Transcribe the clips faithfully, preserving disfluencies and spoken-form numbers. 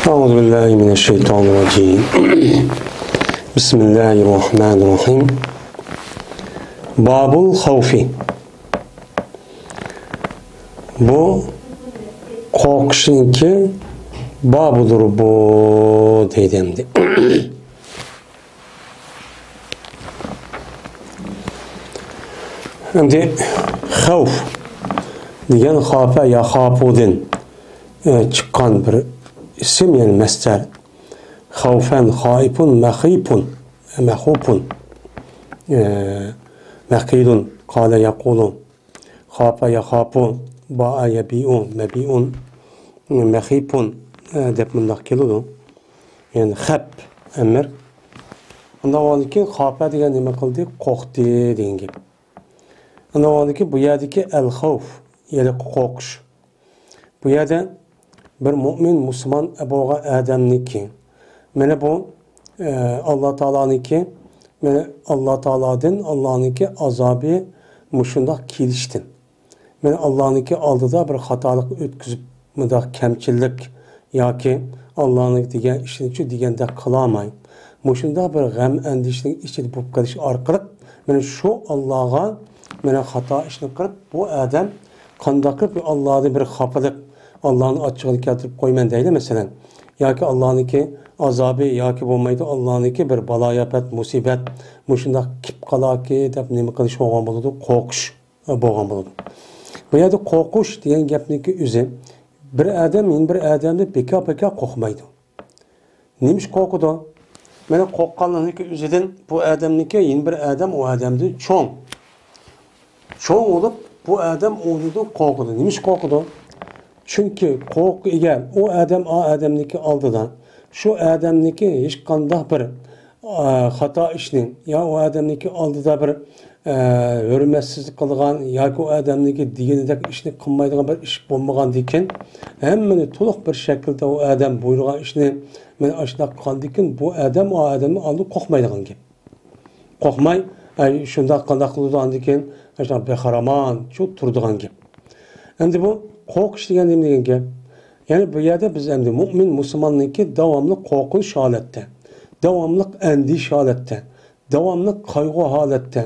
أعوذ بالله من الشيطان الرجيم. بسم الله الرحمن الرحيم. باب الخوف. بۇ قورقۇشنىڭكى بابىدۇر بۇ، دەيدۇ ئەمدى. ئەمدى خەۋف دېگەن خافە يەخافۇدىن، ئە، چىققان بىر ئىسىم، يەنى مەسدەر. خەۋفەن، خائىپۇن، مەخىپۇن، مەخۇپۇن، ئە، مەقىلۇن، قالە يەقۇلۇ. خافە يەخاپۇ، باءە يەبىئۇ، مەبىئۇن، مەخىپۇن، ئە، دەپ مۇنداق كېلىدۇ. يەنى خەپ، ئەمىر. ئۇنداق بولغاندىن كېيىن خافە دېگەن نېمە قىلدى؟ قورقتى دېگەن گەپ. ئۇنداق بولغاندىن كېيىن بۇ يەردىكى ئەل خەۋف، يەنى قورقۇش. بۇ يەردە بىر مۇئمىن، مۇسۇلمان بولغان ئادەمنىڭكى، مانا بۇ، ئە، ئاللا تائالانىڭكى، مانا ئاللا تائالادىن، ئاللانىڭكى ئازابى مۇشۇنداق كېلىشتىن، مانا ئاللانىڭكى ئالدىدا بىر خاتالىق ئۆتكۈزۈپ، مۇنداق كەمچىللىك ياكى ئاللانىڭ دېگەن ئىشىنىچۇ دېگەندەك قىلالماي، مۇشۇنداق بىر غەم ئەندىشىنىڭ ئىچىدە بولۇپ قېلىش ئارقىلىق، مانا شۇ ئاللاغا، مانا خاتا ئىشنى قىلىپ، بۇ ئادەم قانداق قىلىپ ئاللادىن بىر خاپىلىق، ئاللانىڭ ئاچچىقىنى كەلتۈرۈپ قويىمەن دەيلى، مەسىلەن. ياكى ئاللانىڭكى ئازابى، ياكى بولمايدۇ، ئاللانىڭكى بىر بالايىئاپەت، مۇسىبەت، مۇشۇنداق كېلىپ قالاكى دەپ نېمە قىلىش بولغان بولىدۇ؟ قورقۇش بولغان بولىدۇ. بۇ يەردە قورقۇش دېگەن گەپنىڭكى ئۆزى، بىر ئادەم يەنە بىر ئادەمدىن بىكار-بىكار قورقمايدۇ. نېمىش قورقىدۇ؟ مانا قورققانلىقنىڭكى ئۆزىدىن بۇ ئادەمنىڭكى يەنە بىر ئادەم ئۇ ئادەمدىن چوڭ. چوڭ بولۇپ، بۇ ئادەم ئۇنىڭدىن قورقىدۇ. نېمىش قورقىدۇ؟ چۈنكى قورقۇ ئەگەر ئۇ ئادەم ئا ئادەمنىڭكى ئالدىدا، شۇ ئادەمنىڭكى ھېچقانداق بىر، ئا، خاتا ئىشنى يا ئۇ ئادەمنىڭكى ئالدىدا بىر، ئە، ھۆرمەتسىزلىك قىلىدىغان ياكى ئۇ ئادەمنىڭكى دېگىنىدەك ئىشنى قىلمايدىغان بىر ئىش بولمىغاندىكىن، ھەممىنى تولۇق بىر شەكىلدە ئۇ ئادەم بۇيرۇغان ئىشنى مانا ئاشۇنداق قىلغاندىكىن، بۇ ئادەم ئۇ ئادەمنىڭ ئالدىدا قورقمايدىغان گەپ. قورقماي، ئەي، شۇنداق قانداق قىلىدۇ ئاندىن كېيىن، ئاشۇنداق بىخارامان شۇ تۇرىدىغان گەپ. ئەمدى بۇ قورقۇش دېگەن نېمە دېگەن گەپ؟ يەنى بۇ يەردە بىز ئەمدى مۇئمىن مۇسۇلماننىڭكى داۋاملىق قورقۇنچ ھالەتتە، داۋاملىق ئەندىشە ھالەتتە، داۋاملىق قايغۇ ھالەتتە،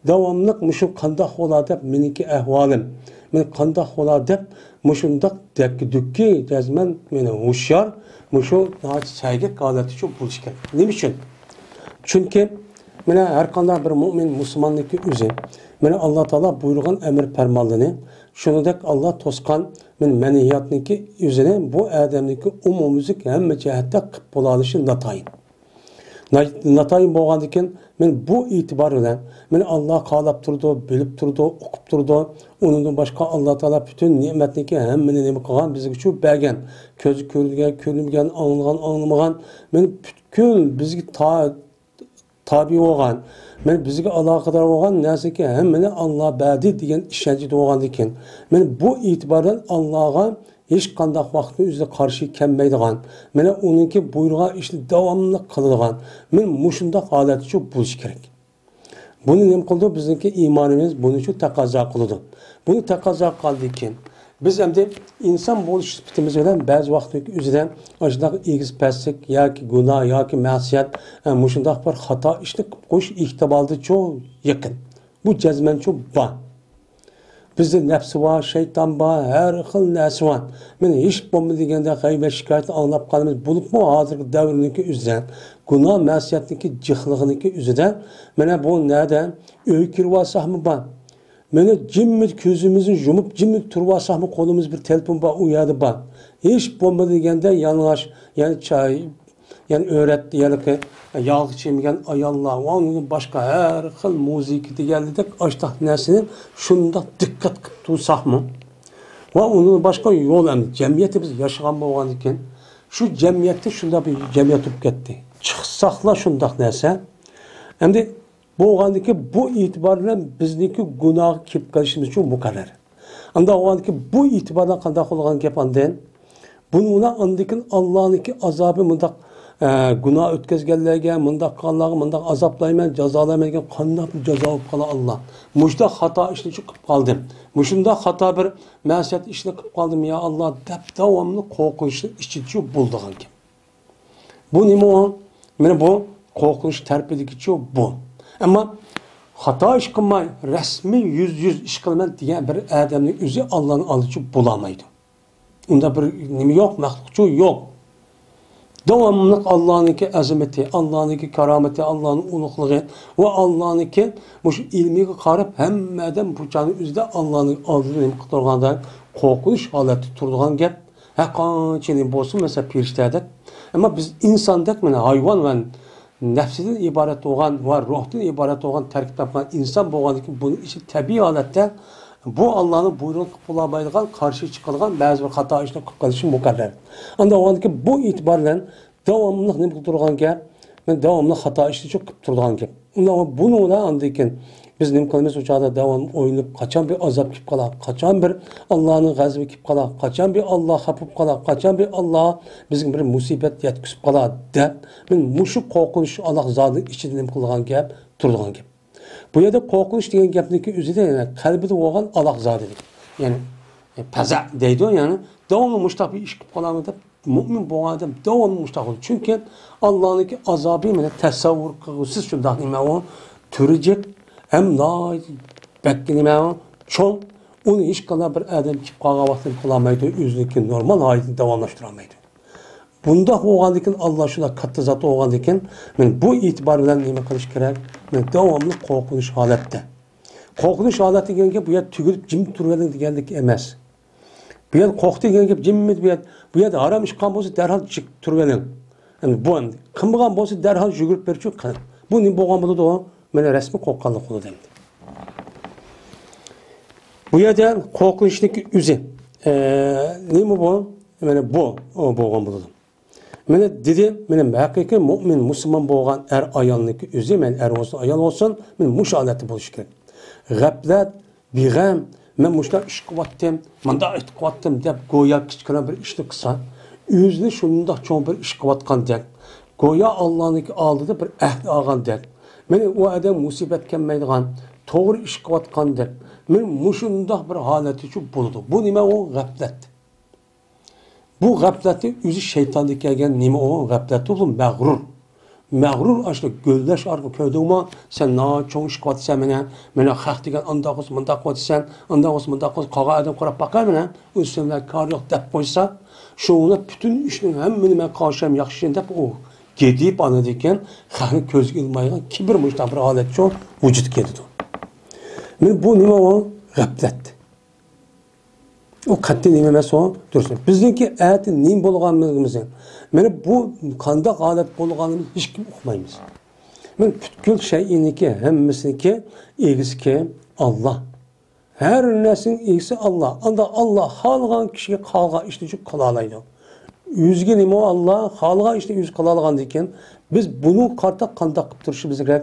داۋاملىق مۇشۇ قانداق بولا دەپ مېنىڭكى ئەھۋالىم، مەن قانداق بولا دەپ مۇشۇنداق دەككە-دۈككە جەزمەن مېنى ھوشيار، مۇشۇ ناھايىتى سەگەك ھالەتتە شۇ بولۇشى كېرەك. نېمە ئۈچۈن؟ چۈنكى مانا ھەر قانداق بىر مۇئمىن مۇسۇلماننىڭكى ئۆزى، مانا ئاللا تائالا بۇيرۇغان ئەمر پەرمانلىرىنى، شۇنىڭدەك ئاللا توسقان مانا مەنھىياتنىڭكى ئۆزىنى بۇ ئادەمنىڭكى ئومۇميۈزلۈك ھەممە جەھەتتە قىلىپ بولالىشى ناتايىن. ناي-، ناتايىن بولغاندىكىن، مانا بۇ ئېتىبار بىلەن، مانا ئاللا قالاپ تۇرىدۇ، بىلىپ تۇرىدۇ، ئۇقۇپ تۇرىدۇ. ئۇنىڭدىن باشقا ئاللا تائالا پۈتۈن نېمەتنىڭكى ھەممىنى نېمە قىلغان، بىزگە شۇ بەرگەن. كۆزگە كۆرۈنگەن، كۆرۈنمىگەن، ئاڭلىغان، ئاڭلىمىغان، مانا پۈتكۈل بىزگە تا-، تابىئ بولغان، مانا بىزگە ئالاقىدار بولغان نەرسىنىڭكى ھەممىنى ئاللا بەردى دېگەن ئىشەنچىدە بولغاندىكىن، مانا بۇ ئېتىبار بىلەن ئاللاغا ھېچقانداق ۋاقىتتا ئۆزىدە قارشى كەلمەيدىغان، مانا ئۇنىڭكى بۇيرۇغان ئىشنى داۋاملىق قىلىدىغان، مانا مۇشۇنداق ھالەتتە شۇ بولۇشى كېرەك. بۇنى نېمە قىلىدۇ؟ بىزنىڭكى ئىمانىمىز بۇنى شۇ تەقەززا قىلىدۇ. بۇنى تەقەززا قىلغاندىن كېيىن، بىز ئەمدى ئىنسان بولۇش سۈپىتىمىز بىلەن بەزى ۋاقىت ئۆزىدە ئاشۇنداق ئېگىز-پەسلىك ياكى گۇناھ ياكى مەسىيەت، ئە، مۇشۇنداق بىر خاتا ئىشنى قىلىپ قويۇش ئېھتىمالى چوڭ يېقىن. بۇ جەزمەن چوڭ بار. بىزدە نەپسى بار، شەيتان بار، ھەر خىل نەرسە بار. مانا ھېچ بولمىدى دېگەندە غەيۋەت شىكايەتنى ئاڭلاپ قالىمىز. بولۇپمۇ ھازىرقى دەۋرنىڭكى ئۆزىدە، گۇناھ مەسىيەتنىڭكى جىقلىقىنىڭكى ئۆزىدە، مانا بۇ نەدە ئۆيگە كىرىۋالساقمۇ بار. مانا جىممىدە كۆزىمىزنى يۇمۇپ، جىممىدە تۇرۇۋالساقمۇ قولىمىز بىر تېلېفون بار، ئۇ يەردە بار. ھېچ بولمىدى دېگەندە يالىڭاچ، يەنى چاي، يەنە ئۆرەت، يەنىكى ياغلىق چىمىگەن ئاياللار ۋە ئۇنىڭدىن باشقا ھەر خىل مۇزىكا دېگەنلىك ئاشتاق نەرسىنى شۇنداق دىققەت قىلىپ تۇرساقمۇ؟ ۋە ئۇنىڭدىن باشقا يول ئەمدى جەمئىيەتتە بىز ياشىغان بولغاندىكىن، شۇ جەمئىيەتتە شۇنداق بىر جەمئىيەت تۇرۇپ كەتتى. چىقساقلا شۇنداق نەرسە. ئەمدى بولغاندىكىن بۇ ئېتىبار بىلەن بىزنىڭكى گۇناھقا كېلىپ قېلىشىمىز ئۈچۈن مۇقەررەر. ئانداق بولغاندىكىن بۇ ئېتىبار بىلەن قانداق بولغان گەپ ئاندىن؟ بۇنىڭ بىلەن ئاندىن كېيىن ئاللانىڭكى ئازابى مۇنداق، ئە، گۇناھ ئۆتكۈزگەنلەرگە، مۇنداق قىلغانلارغا مۇنداق ئازابلايمەن، جازالايمەن دېگەن قانداق بىر جازا بولۇپ قالا ئاللا؟ مۇشۇنداق خاتا ئىشنى شۇ قىلىپ قالدىم. مۇشۇنداق خاتا بىر مەسىيەت ئىشنى قىلىپ قالدىم، يا ئاللا، دەپ داۋاملىق قورقۇنچنىڭ ئىچىدە شۇ بولىدىغان گەپ. بۇ نېمە ئۇ؟ مانا بۇ قورقۇنچ تەرىپىدىكىچۇ بۇ. ئەمما خاتا ئىش قىلماي، رەسمىي يۈز يۈز ئىش قىلىمەن دېگەن بىر ئادەمنىڭ ئۆزى ئاللانىڭ ئالدىچۇ بولالمايدۇ. ئۇنداق بىر نېمە يوق، مەخلۇقچۇ يوق. داۋاملىق ئاللانىڭكى ئەزىمىتى، ئاللانىڭكى كارامىتى، ئاللانىڭ ئۇلۇغلۇقى ۋە ئاللانىڭكى مۇشۇ ئىلمىگە قاراپ ھەممە ئادەم بۇ چاغنىڭ ئۆزىدە ئاللانىڭ ئالدىدا نېمە قىلىپ تۇرغاندا قورقۇنچ ھالەتتە تۇرىدىغان گەپ. ھەر قانچە نېمە بولسۇن، مەسىلەن، پېرىشتەدەك. ئەمما بىز ئىنساندەك، مانا، ھايۋان ۋە نەپسىدىن ئىبارەت بولغان ۋە روھتىن ئىبارەت بولغان تەركىب تاپقان ئىنسان بولغاندىن كېيىن، بۇنىڭ ئىچى تەبىئىي ھالەتتە بۇ ئاللانىڭ بۇيرۇقىنى قىلىپ بولالمايدىغان، قارشى چىقىدىغان بەزى بىر خاتا ئىشلار قىلىپ قېلىشى مۇقەررەر. ئانداق بولغاندىن كېيىن بۇ ئېتىبار بىلەن داۋاملىق نېمە قىلىپ تۇرىدىغان گەپ؟ مانا، داۋاملىق خاتا ئىشنى قىلىپ تۇرىدىغان گەپ. ئۇنداق بۇنىڭ بىلەن ئاندىن كېيىن بىز نېمە قىلىمىز؟ ئۇ چاغدا داۋاملىق ئويلىنىپ، قاچان بىر ئازاب كېلىپ قالا، قاچان بىر ئاللانىڭ غەزىپى كېلىپ قالا، قاچان بىر ئاللا خاپا بولۇپ قالا، قاچان بىر ئاللا بىزگە بىر مۇسىبەت يەتكۈزۈپ قالا دەپ، مانا مۇشۇ قورقۇنچ ئالاقزادىنىڭ ئىچىدە نېمە قىلىدىغان گەپ؟ تۇرىدىغان گەپ. بۇ يەردە قورقۇنچ دېگەن گەپنىڭكى ئۆزىدە، يەنى قەلبىدە بولغان ئالاقزادىلىك. يەنى، ئە، پەزە دەيدۇ، يەنى داۋاملىق مۇشۇنداق بىر ئىش قىلىپ قالامەن دەپ، مۆمىن بولغان ئادەم داۋاملىق مۇشۇنداق بولىدۇ. چۈنكى ئاللانىڭكى ئازابى، مانا، تەسەۋۋۇر قىلغۇسىز شۇنداق نېمە ئۇ، تۈرى جىق ھەم ناھايىتى بەك نېمە ئۇ، چوڭ. ئۇنى ھېچقانداق بىر ئادەم كېلىپ قالغان ۋاقتىدا قىلالمايدۇ، ئۆزىنىڭكى نورمال ھالىتىنى داۋاملاشتۇرالمايدۇ. بۇنداق بولغاندىكىن ئاللا شۇنداق كاتتا زات بولغاندىكىن، مانا بۇ ئېتىبار بىلەن نېمە قىلىش كېرەك؟ مانا داۋاملىق قورقۇنچ ھالەتتە. قورقۇنچ ھالەتتە دېگەنگە بۇ يەر تۈگۈلۈپ جىم تۇرۇۋېلىڭ دېگەنلىك ئەمەس. بۇ يەر قورقتى دېگەن گەپ جىممىدە بۇ يەر، بۇ يەردە ھارام ئىش قىلغان بولسا دەرھال جىق تۇرۇۋېلىڭ. ئەمدى بۇ ئەمدى قىلمىغان بولسا دەرھال يۈگۈرۈپ بېرىشى قىلىڭ. بۇ نېمە بولغان بولىدۇ؟ مانا رەسمىي قورققانلىق بولىدۇ ئەمدى. بۇ يەردە قورقۇنچنىڭكى ئۆزى، ئە، نېمە بۇ؟ مانا بۇ، ئۇ بولغان بولىدۇ. مانا دېدى، مانا ھەقىقىي مۆمىن، مۇسۇلمان بولغان ئەر ئايالنىڭكى ئۆزى، مانا ئەر بولسۇن، ئايال بولسۇن، مانا مۇشۇ ھالەتتە بولۇشى كېرەك. غەپلەت، بىغەم، مەن مۇشۇنداق ئىش قىلىۋاتتىم، مۇنداق ئىش قىلىۋاتتىم دەپ گويا كىچىككىنە بىر ئىشنى قىلسا، ئۆزىنى شۇنداق چوڭ بىر ئىش قىلىۋاتقاندەك، گويا ئاللانىڭكى ئالدىدا بىر ئەھدە ئالغاندەك، مانا ئۇ ئادەم مۇسىبەت كەلمەيدىغان، توغرا ئىش قىلىۋاتقاندەك، مانا مۇشۇنداق بىر ھالەتتىچۇ بولىدۇ. بۇ نېمە ئۇ؟ غەپلەت. بۇ غەپلەتنى ئۆزى شەيتاندىن كەلگەن نېمە ئۇ؟ غەپلەت بۇ مەغرۇر. مەغرۇر ئاشۇ گۆللەش ئارقىلىق كۆردۈڭمۇ؟ سەن ناھايىتى چوڭ ئىش قىلىۋاتىسەن مانا. مانا خەق دېگەن ئانداق بولسا، مۇنداق قىلىۋاتىسەن، ئانداق بولسا، مۇنداق قىلىۋاتىسەن، قالغان ئادەم قاراپ باقاي مانا. ئۇ سېنىڭ بىلەن كارى يوق دەپ قويسا، شۇنىڭ بىلەن پۈتۈن ئىشنىڭ ھەممىنى مەن قارشىلايمەن، ياخشى ئىشنى دەپ ئۇ گېدىيىپ ئاندىن كېيىن خەقنى كۆزگە ئىلمايدىغان كىبىر مۇشۇنداق بىر ھالەتچۇ ۋۇجۇدقا كېلىدۇ. مانا بۇ نېمە ئۇ؟ غەپلەت. ئۇ قەتئىي نېمە ئەمەس ئۇ؟ دۇرۇس. بىزنىڭكى ئەتە نېمە بولغانلىقىمىزنى، مانا بۇ قانداق ھالەت بولغانلىقىمىزنى ھېچكىم ئۇقمايمىز. مانا پۈتكۈل شەيئىنىڭكى، ھەممىسىنىڭكى ئىگىسى كىم؟ ئاللا. ھەر نەرسىنىڭ ئىگىسى ئاللا. ئاندا ئاللا خالىغان كىشىگە خالىغان ئىشنى قىلالايدۇ. ئۆزىگە نېمە ئاللا خالىغان ئىشنى ئۆزى قىلالىغاندىن كېيىن، بىز بۇنىڭغا قارىتا قانداق قىلىپ تۇرۇشىمىز كېرەك؟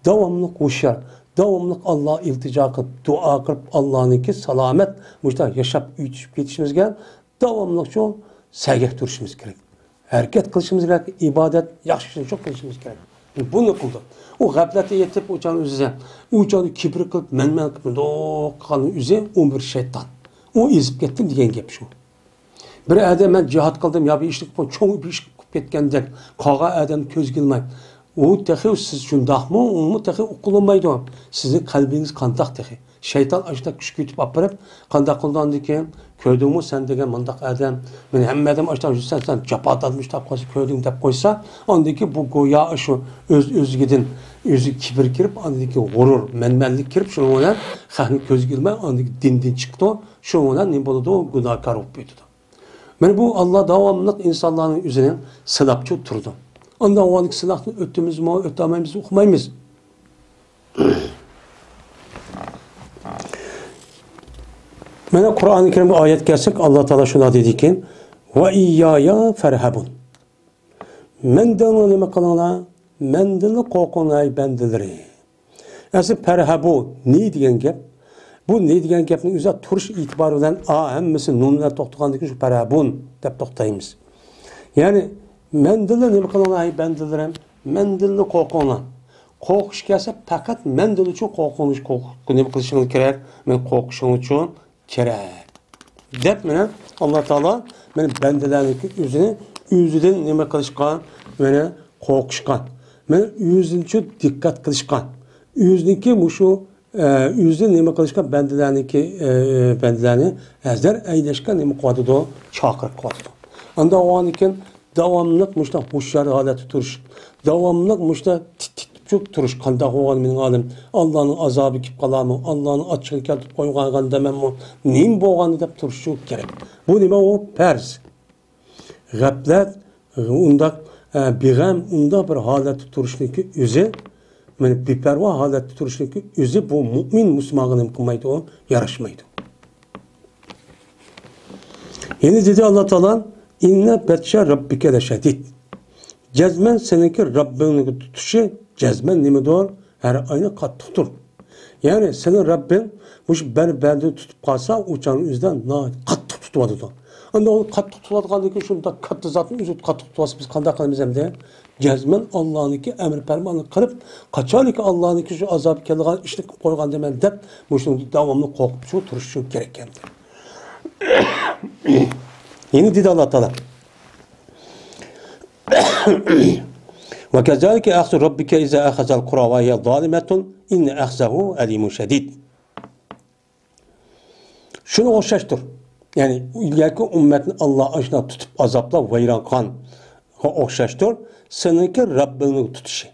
داۋاملىق ھوشيار، داۋاملىق ئاللاغا ئىلتىجا قىلىپ، دۇئا قىلىپ، ئاللانىڭكى سالامەت مۇشۇنداق ياشاپ ئۆتۈشۈپ كېتىشىمىزگە داۋاملىقچۇ سەگەك تۇرۇشىمىز كېرەك. ھەرىكەت قىلىشىمىز كېرەك، ئىبادەت، ياخشى ئىشلارنى چوڭ قىلىشىمىز كېرەك. بۇنى قىلدى. ئۇ غەپلەتتە يېتىپ، ئۇ چاغنىڭ ئۆزىدە، ئۇ چاغدا كىبىر قىلىپ، مەنمەن قىلىپ، مۇنداق قىلغاننىڭ ئۆزى ئۇ بىر شەيتان. ئۇ ئېزىپ كەتتىم دېگەن گەپ شۇ. بىر ئادەم مەن جىھاد قىلدىم، يا بىر ئىشنى قىلىپ، چوڭ بىر ئىش قىلىپ كەتكەندەك، قالغان ئادەم كۆزگە ئىلماي. ئۇ تېخى سىز شۇنداقمۇ، ئۇمۇ تېخى ئۇقۇلمايدۇ. سىزنىڭ قەلبىڭىز قانداق تېخى؟ شەيتان ئاشۇنداق كۈچ كۆتۈپ ئاپىرىپ، قانداق قىلىدۇ ئاندىن كېيىن؟ كۆردۈڭمۇ سەن دېگەن مۇنداق ئادەم، مېنى ھەممە ئادەم ئاشۇنداق يۈرسەن، سەن جاپا تارتمىش تاپ قالسا كۆردۈڭ دەپ قويسا، ئاندىن كېيىن بۇ گويا شۇ ئۆز-ئۆزىگىدىن، ئۆزىگە كىبىر كىرىپ، ئاندىن كېيىن غۇرۇر، مەنمەنلىك كىرىپ، شۇنىڭ بىلەن خەقنى كۆزگە ئىلماي، ئاندىن كېيىن دىندىن چىقىدۇ. شۇنىڭ بىلەن نېمە بولىدۇ؟ گۇناھكار بولۇپ كېتىدۇ. مانا بۇ ئاللا داۋاملىق ئىنسانلارنىڭ ئۆزىنى سىناپچۇ تۇرىدۇ. ئاندىن ئاۋۋالقى سىناقنى ئۆتتىمىزمۇ، ئۆتەلمەيمىز، ئۇقمايمىز. مانا قۇرئانى كەرىمگە ئايەت كەلسەك، ئاللا تائالا شۇنداق دېدىكى، ۋە ئىييايا فەرھەبۇن. مەندىنلا نېمە قىلىڭلار؟ مەندىنلا قورقۇڭلار، ئەي بەندىلىرىم. ئەسلى پەرھەبۇ نى دېگەن گەپ. بۇ نى دېگەن گەپنىڭ ئۆزى تۇرۇش ئېتىبارى بىلەن ئا ھەممىسى نۇن بىلەن توختىغاندىن كېيىن شۇ پەرھەبۇن دەپ توختايمىز. يەنى مەندىنلا نېمە قىلىڭلار، ئەي بەندىلىرىم، مەندىنلا قورقۇڭلار. قورقۇش كەلسە پەقەت مەندىنلىچۇ قورقۇڭلار، قورق-، نېمە قىلىشىڭلار كېرەك؟ مەن قورقۇشۇڭلار ئۈچۈن كېرەك دەپ، مانا ئاللا تائالا مانا بەندىلەرنىڭكى ئۆزىنى ئۆزىدىن نېمە قىلىشقا، مانا، قورقۇشقا، مانا، ئۆزىنى شۇ دىققەت قىلىشقا، ئۆزىنىڭكى مۇشۇ، ئە، ئۆزىدىن نېمە قىلىشقا، بەندىلەرنىڭكى، ئە، بەندىلەرنى ھەزەر ئەيلەشكە نېمە قىلىۋاتىدۇ؟ چاقىرىق قىلىۋاتىدۇ. ئانداق بولغاندىكىن داۋاملىق مۇشۇنداق ھوشيار ھالەتتە تۇرۇش، داۋاملىق مۇشۇنداق تىت-، تىتىپ تۇرۇش، قانداق بولغان مېنىڭ ھالىم؟ ئاللانىڭ ئازابى كېلىپ قالارمۇ؟ ئاللانىڭ ئاچچىقى كەلتۈرۈپ قويغان دېمەممۇ؟ نېمە بولغاندى دەپ تۇرۇشى كېرەك. بۇ نېمە؟ ئۇ پەرز. غەپلەت، ئۇنداق، ئە، بىغەم، ئۇنداق بىر ھالەتتە تۇرۇشنىڭكى ئۆزى، مانا، بىپەرۋا ھالەتتە تۇرۇشنىڭكى ئۆزى بۇ مۇئمىن مۇسۇلمانغا نېمە قىلمايدۇ؟ ياراشمايدۇ. يەنە دېدى ئاللا تائالا، «ئىننە بەتشە رەببىكە لەشەدىد.» جەزمەن سېنىڭكى رەببىڭنىڭ تۇتۇشى جەزمەن نېمىدۇر؟ ھەر ئاينى قاتتىقتۇر. يەنى سېنىڭ رەببىڭ مۇشۇ بىر بەندىنى تۇتۇپ قالسا، ئۇ چاغنىڭ ئۆزىدە ناھايىتى قاتتىق تۇتۇۋاتىدۇ. ئەمدى ئۇ قاتتىق تۇتۇۋاتقاندىن كېيىن شۇنداق كاتتا زاتنى ئۆزى قاتتىق تۇتۇۋاتسا، بىز قانداق قىلىمىز ئەمدى؟ جەزمەن ئاللانىڭكى ئەمر پەرمانىنى قىلىپ، قاچانكى ئاللانىڭكى شۇ ئازابى كېلىدىغان ئىشنى قىلىپ قويغان دېمەن دەپ، مۇشۇنى داۋاملىق قورقۇپ شۇ تۇرۇش شۇ كېرەك ئەمدى. يەنە دېدى ئاللا تائالا، «ۋە كەزالىكە ئەخزۇ رەببىكە ئىزا ئەخەزەل قۇرا ۋە ھىيە زالىمەتۇن، ئىننە ئەخزەھۇ ئەلىمۇن شەدىد.» شۇنىڭغا ئوخشاشتۇر. يەنى ئىلگەركى ئۈممەتنى ئاللا ئاشۇنداق تۇتۇپ ئازابلاپ ۋەيران قىلغانغا ئوخشاشتۇر سېنىڭكى رەببىڭنىڭ تۇتۇشى.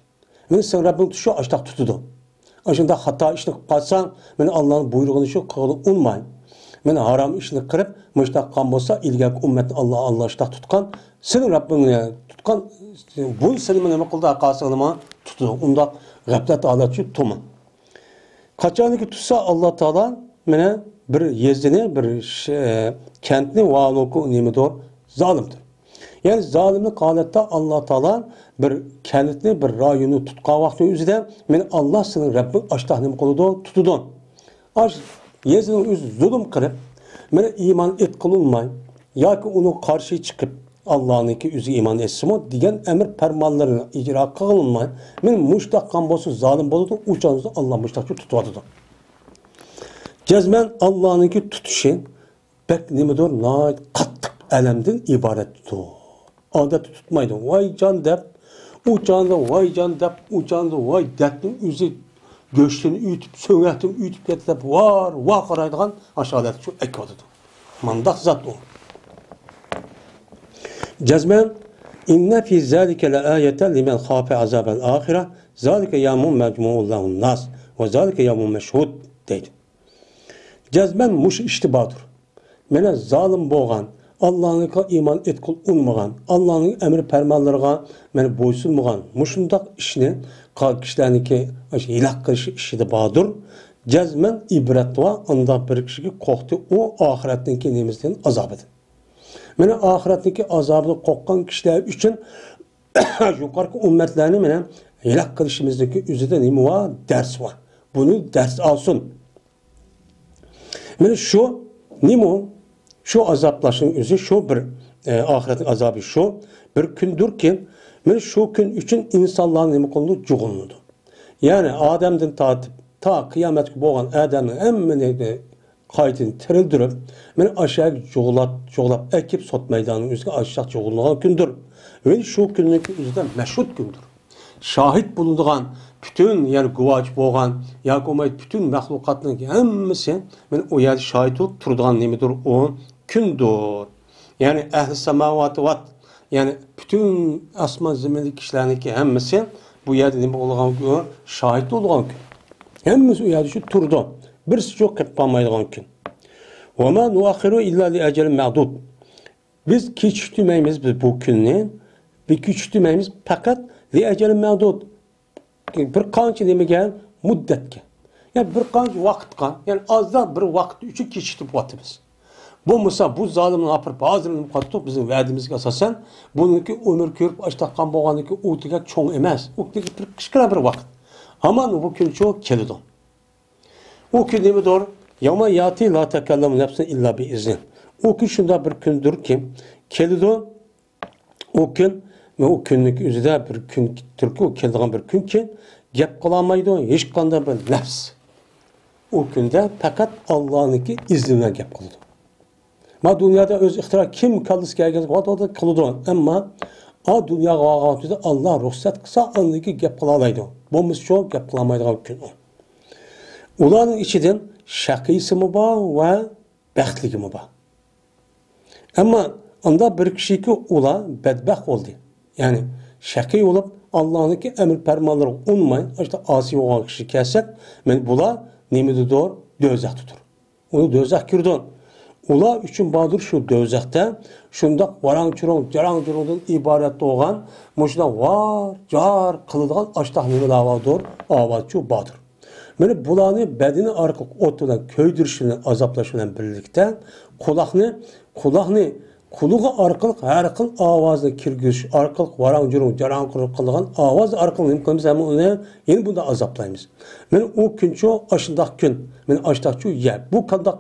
مانا سېنىڭ رەببىڭ تۇتۇشى ئاشۇنداق تۇتىدۇ. ئاشۇنداق خاتا ئىشنى قىلىپ قالساڭ، مانا ئاللانىڭ بۇيرۇغىنى شۇ قىلغىلى ئۇنىماي. مانا ھارام ئىشنى قىلىپ، مۇشۇنداق قىلغان بولسا، ئىلگەركى ئۈممەتنى ئاللا، ئاللا شۇنداق تۇتقان، سېنىڭ رەببىڭنى تۇتقان، بۇ سېنى نېمە قىلدى؟ ھەققاسىغا نېمە تۇتىدۇ؟ ئۇنداق غەپلەت ھالەتچۇ تۇرما. قاچانكى تۇتسا ئاللا تائالا مانا بىر يېزىنى، بىر ش-، كەنتنى، ۋە ئۇنىڭكى نېمىدۇر؟ زالىمدۇر. يەنى زالىملىق ھالەتتە ئاللا تائالا بىر كەنتنى، بىر رايوننى تۇتقان ۋاقتى ئۆزىدە، مانا ئاللا سېنىڭ رەببىڭ ئاشتاق نېمە قىلىدۇ؟ تۇتىدۇ. ئاش يېزىنىڭ ئۆزى زۇلۇم قىلىپ، مانا ئىمان ئېيتقىلى ئۇنىماي ياكى ئۇنىڭغا قارشى چىقىپ، ئاللانىڭكى ئۆزىگە ئىمان ئېيتسىمۇ دېگەن ئەمر پەرمانلىرىنى ئىجرا قىلغىلى ئۇنىماي، مانا مۇشۇنداق قىلغان بولسا زالىم بولىدۇ، ئۇ چاغدا ئاللا مۇشۇنداقچە تۇتۇۋاتىدۇ. جەزمەن ئاللانىڭكى تۇتۇشى بەك نېمىدۇر، ناھايىتى قاتتىق ئەلەمدىن ئىبارەتتۇر. ئادەتتە تۇتمايدۇ. ۋايجان دەپ، ئۇ چاغدا ۋايجان دەپ، ئۇ چاغدا ۋاي دەتنىڭ ئۆزى گۆشىنى ئۆتۈپ، سۆڭەكتىن ئۆتۈپ كەتتى دەپ، ۋار، ۋار قارايدىغان ئاشۇ ھالەتكە ئەكىۋاتىدۇ. مانداق زات ئۇ. جەزمەن، «ئىننە فى زالىكە لەئايەتەن لىمەن خافە ئازابەل ئاخىرە، زالىكە يەۋمۇن مەجمۇئۇ لەھۇن ناس، ۋە زالىكە يەۋمۇن مەشھۇد» دەيدۇ. جەزمەن مۇشۇ ئىشتا باردۇر. مانا زالىم بولغان، ئاللانىڭغا ئىمان ئېيتقىلى ئۇنىمىغان، ئاللانىڭ ئەمر پەرمانلىرىغا مانا بويسۇنمىغان، مۇشۇنداق ئىشنى قىلغان كىشىلەرنىڭكى ئاشۇ ھېلاك قىلىش ئىشىدا باردۇر. جەزمەن ئىبرەت بار، ئانداق بىر كىشىگە قورقتى ئۇ ئاخىرەتنىڭكى نېمىسىدىن، ئازابىدىن. مانا ئاخىرەتنىڭكى ئازابىدىن قورققان كىشىلەر ئۈچۈن يۇقىرىقى ئۈممەتلەرنى مانا ھېلاك قىلىشىمىزنىڭكى ئۆزىدە نېمە بار؟ دەرس بار. بۇنى دەرس ئالسۇن. مانا شۇ نېمە؟ شۇ ئازابلاشنىڭ ئۆزى شۇ بىر، ئە، ئاخىرەتنىڭ ئازابى شۇ بىر كۈندۇركى، مانا شۇ كۈن ئۈچۈن ئىنسانلار نېمە قىلىنىدۇ؟ جۇغلىنىدۇ. يەنى ئادەمدىن تارتىپ تا قىيامەتكە بولغان ئادەمنىڭ ھەممىنى قايتىدىن تىرىلدۈرۈپ، مانا ئاشۇ يەرگە جۇغلاپ، جۇغلاپ ئەكىپ سوت مەيدانىنىڭ ئۆزىگە ئاشۇنداق جۇغلىنىدىغان كۈندۇر. ۋە شۇ كۈننىڭكى ئۆزىدە مەشھۇد كۈندۇر. شاھىت بولىدىغان پۈتۈن، يەنى گۇۋاھچى بولغان ياكى بولمايدۇ پۈتۈن مەخلۇقاتنىڭ ھەممىسى مانا ئۇ يەردە شاھىت بولۇپ تۇرىدىغان نېمىدۇر ئۇ كۈندۇر. يەنى ئەھلى ساماۋاتى ۋەت، يەنى پۈتۈن ئاسمان زېمىندىكى كىشىلەرنىڭكى ھەممىسى بۇ يەردە نېمە بولىدىغان كۈن؟ شاھىت بولىدىغان كۈن. ھەممىسى ئۇ يەردە شۇ تۇرىدۇ. بىرسىچۇ قېلىپ قالمايدىغان كۈن. ۋەما نۇئەخخىرۇ ئىللا لىئەجەلىن مەئدۇد. بىز كېچىكتۈرمەيمىز، بىز بۇ كۈننى بىز كېچىكتۈرمەيمىز، پەقەت لىئەجەلىن مەئدۇد، بىر قانچە نېمىگە، مۇددەتكە، يەنى بىر قانچە ۋاقىتقا، يەنى ئازراق بىر ۋاقىت ئۈچۈن كېچىكتۈرۈۋاتىمىز. بولمىسا بۇ زالىمنى ئاپىرىپ ھازىر نېمە قىلىۋاتىدۇق، بىزنىڭ ۋەدىمىزگە ئاساسەن بۇنىڭكى ئۆمۈر كۆرۈپ ئاشتاققان بولغاندىكى ئۇ دېگەن چوڭ ئەمەس، ئۇ دېگەن بىر كىچىككىنە بىر ۋاقىت. ھامان بۇ كۈنچۇ كېلىدۇ. ئۇ كۈن نېمىدۇر؟ يەۋمە يەئتى لا تەكەللەمۇ نەفسۇن ئىللا بىئىزنىھ. ئۇ كۈن شۇنداق بىر كۈندۇركى، كېلىدۇ. ئۇ كۈن، ئۇ كۈننىڭ ئۆزىدە بىر كۈن تۇركى، ئۇ كېلىدىغان بىر كۈنكى، گەپ قىلالمايدۇ ھېچقانداق بىر نەپس. ئۇ كۈندە پەقەت ئاللانىڭكى ئىزنى بىلەن گەپ قىلىدۇ. ما دۇنيادا ئۆز ئىختىيارى كىم كاللىسى كەلگەن ۋاقىت قىلىدۇ. ئەمما ئا دۇنياغا بارغان ۋاقتىدا ئاللا رۇخسەت قىلسا، ئاندىن كېيىن گەپ قىلالايدۇ. بولمىسىچۇ گەپ قىلالمايدىغان كۈن ئۇ. ئۇلارنىڭ ئىچىدىن شەقىيسىمۇ بار ۋە بەختلىكىمۇ بار. ئەمما ئاندا بىر كىشىكى ئۇلار بەدبەخت بولدى. يەنى شەقىي بولۇپ، ئاللانىڭكى ئەمر پەرمانلىرىغا ئۇنماي، ئاشۇنداق ئاسىي بولغان كىشى كەلسەك، مەن بۇلار نېمىدىدۇر؟ دوزاختىدۇر. ئۇ دوزاخ كىرىدۇ. ئۇلار ئۈچۈن باردۇر شۇ دوزاختا شۇنداق ۋاراڭ-چۇرۇڭ، جاراڭ-جۇرۇڭدىن ئىبارەت بولغان، مۇشۇنداق ۋار-جار قىلىدىغان ئاشتاق نېمىلەر باردۇر؟ ئاۋازچۇ باردۇر. مانا بۇلارنى بەدىنى ئارقىلىق ئوت بىلەن كۆيدۈرۈش بىلەن، ئازابلاش بىلەن بىرلىكتە قۇلاقنى، قۇلاقنى، قۇلىقى ئارقىلىق ھەر خىل ئاۋازنى كىرگۈزۈش ئارقىلىق ۋاراڭ-جۇرۇڭ، جاراڭ-قۇرۇڭ قىلىدىغان ئاۋاز ئارقىلىق نېمە قىلىمىز؟ ھەم ئۇنى يەنە بۇنداق ئازابلايمىز. مانا ئۇ كۈنچۇ ئاشۇنداق كۈن، مانا ئاشتاقچۇ يەر. بۇ قانداق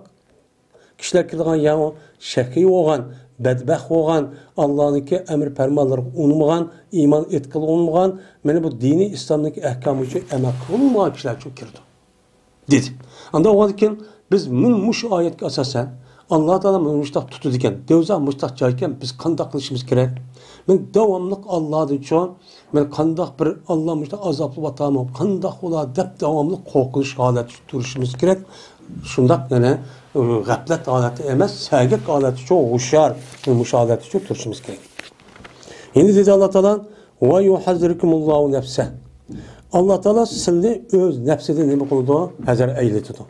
كىشىلەر كىرىدىغان يەر ئۇ شەقىي بولغان، بەدبەخت بولغان، ئاللانىڭكى ئەمر پەرمانلىرىغا ئۇنىمىغان، ئىمان ئېتىقىدىغا ئۇنىمىغان، مانا بۇ دىنىي ئىسلامنىڭكى ئەھكامى ئۈچۈن ئەمەل قىلمىغان كىشىلەر ئۈچۈن كىرىدۇ، دېدى. ئاندا ئۇنىڭدىن كېيىن بىز مىن مۇشۇ ئايەتكە ئاساسەن، ئاللا تائالا مانا مۇشۇنداق تۇتىدىكەن، دوزاخ مۇشۇنداق جايكەن، بىز قانداق قىلىشىمىز كېرەك؟ مانا داۋاملىق ئاللادىن چوڭ مانا قانداق بىر ئاللا مۇشۇنداق ئازابلاۋاتامۇ، قانداق ئۇلار دەپ داۋاملىق قورقۇنچ ھالەتتە تۇرۇشىمىز كېرەك. شۇنداق يەنە، ئۇ، غەپلەت ھالەتتە ئەمەس، سەگەك ھالەتتە چوڭ ھوشيار، مۇشۇ ھالەتتە چوڭ تۇرۇشىمىز كېرەك. يەنە دېدى ئاللا تائالا، ۋە يۇھەززىركۇمۇللاھۇ نەفسە. ئاللا تائالا سىلنى ئۆز نەپسىدىن نېمە قىلىدۇ؟ ھەزەر ئەيلىتىدۇ.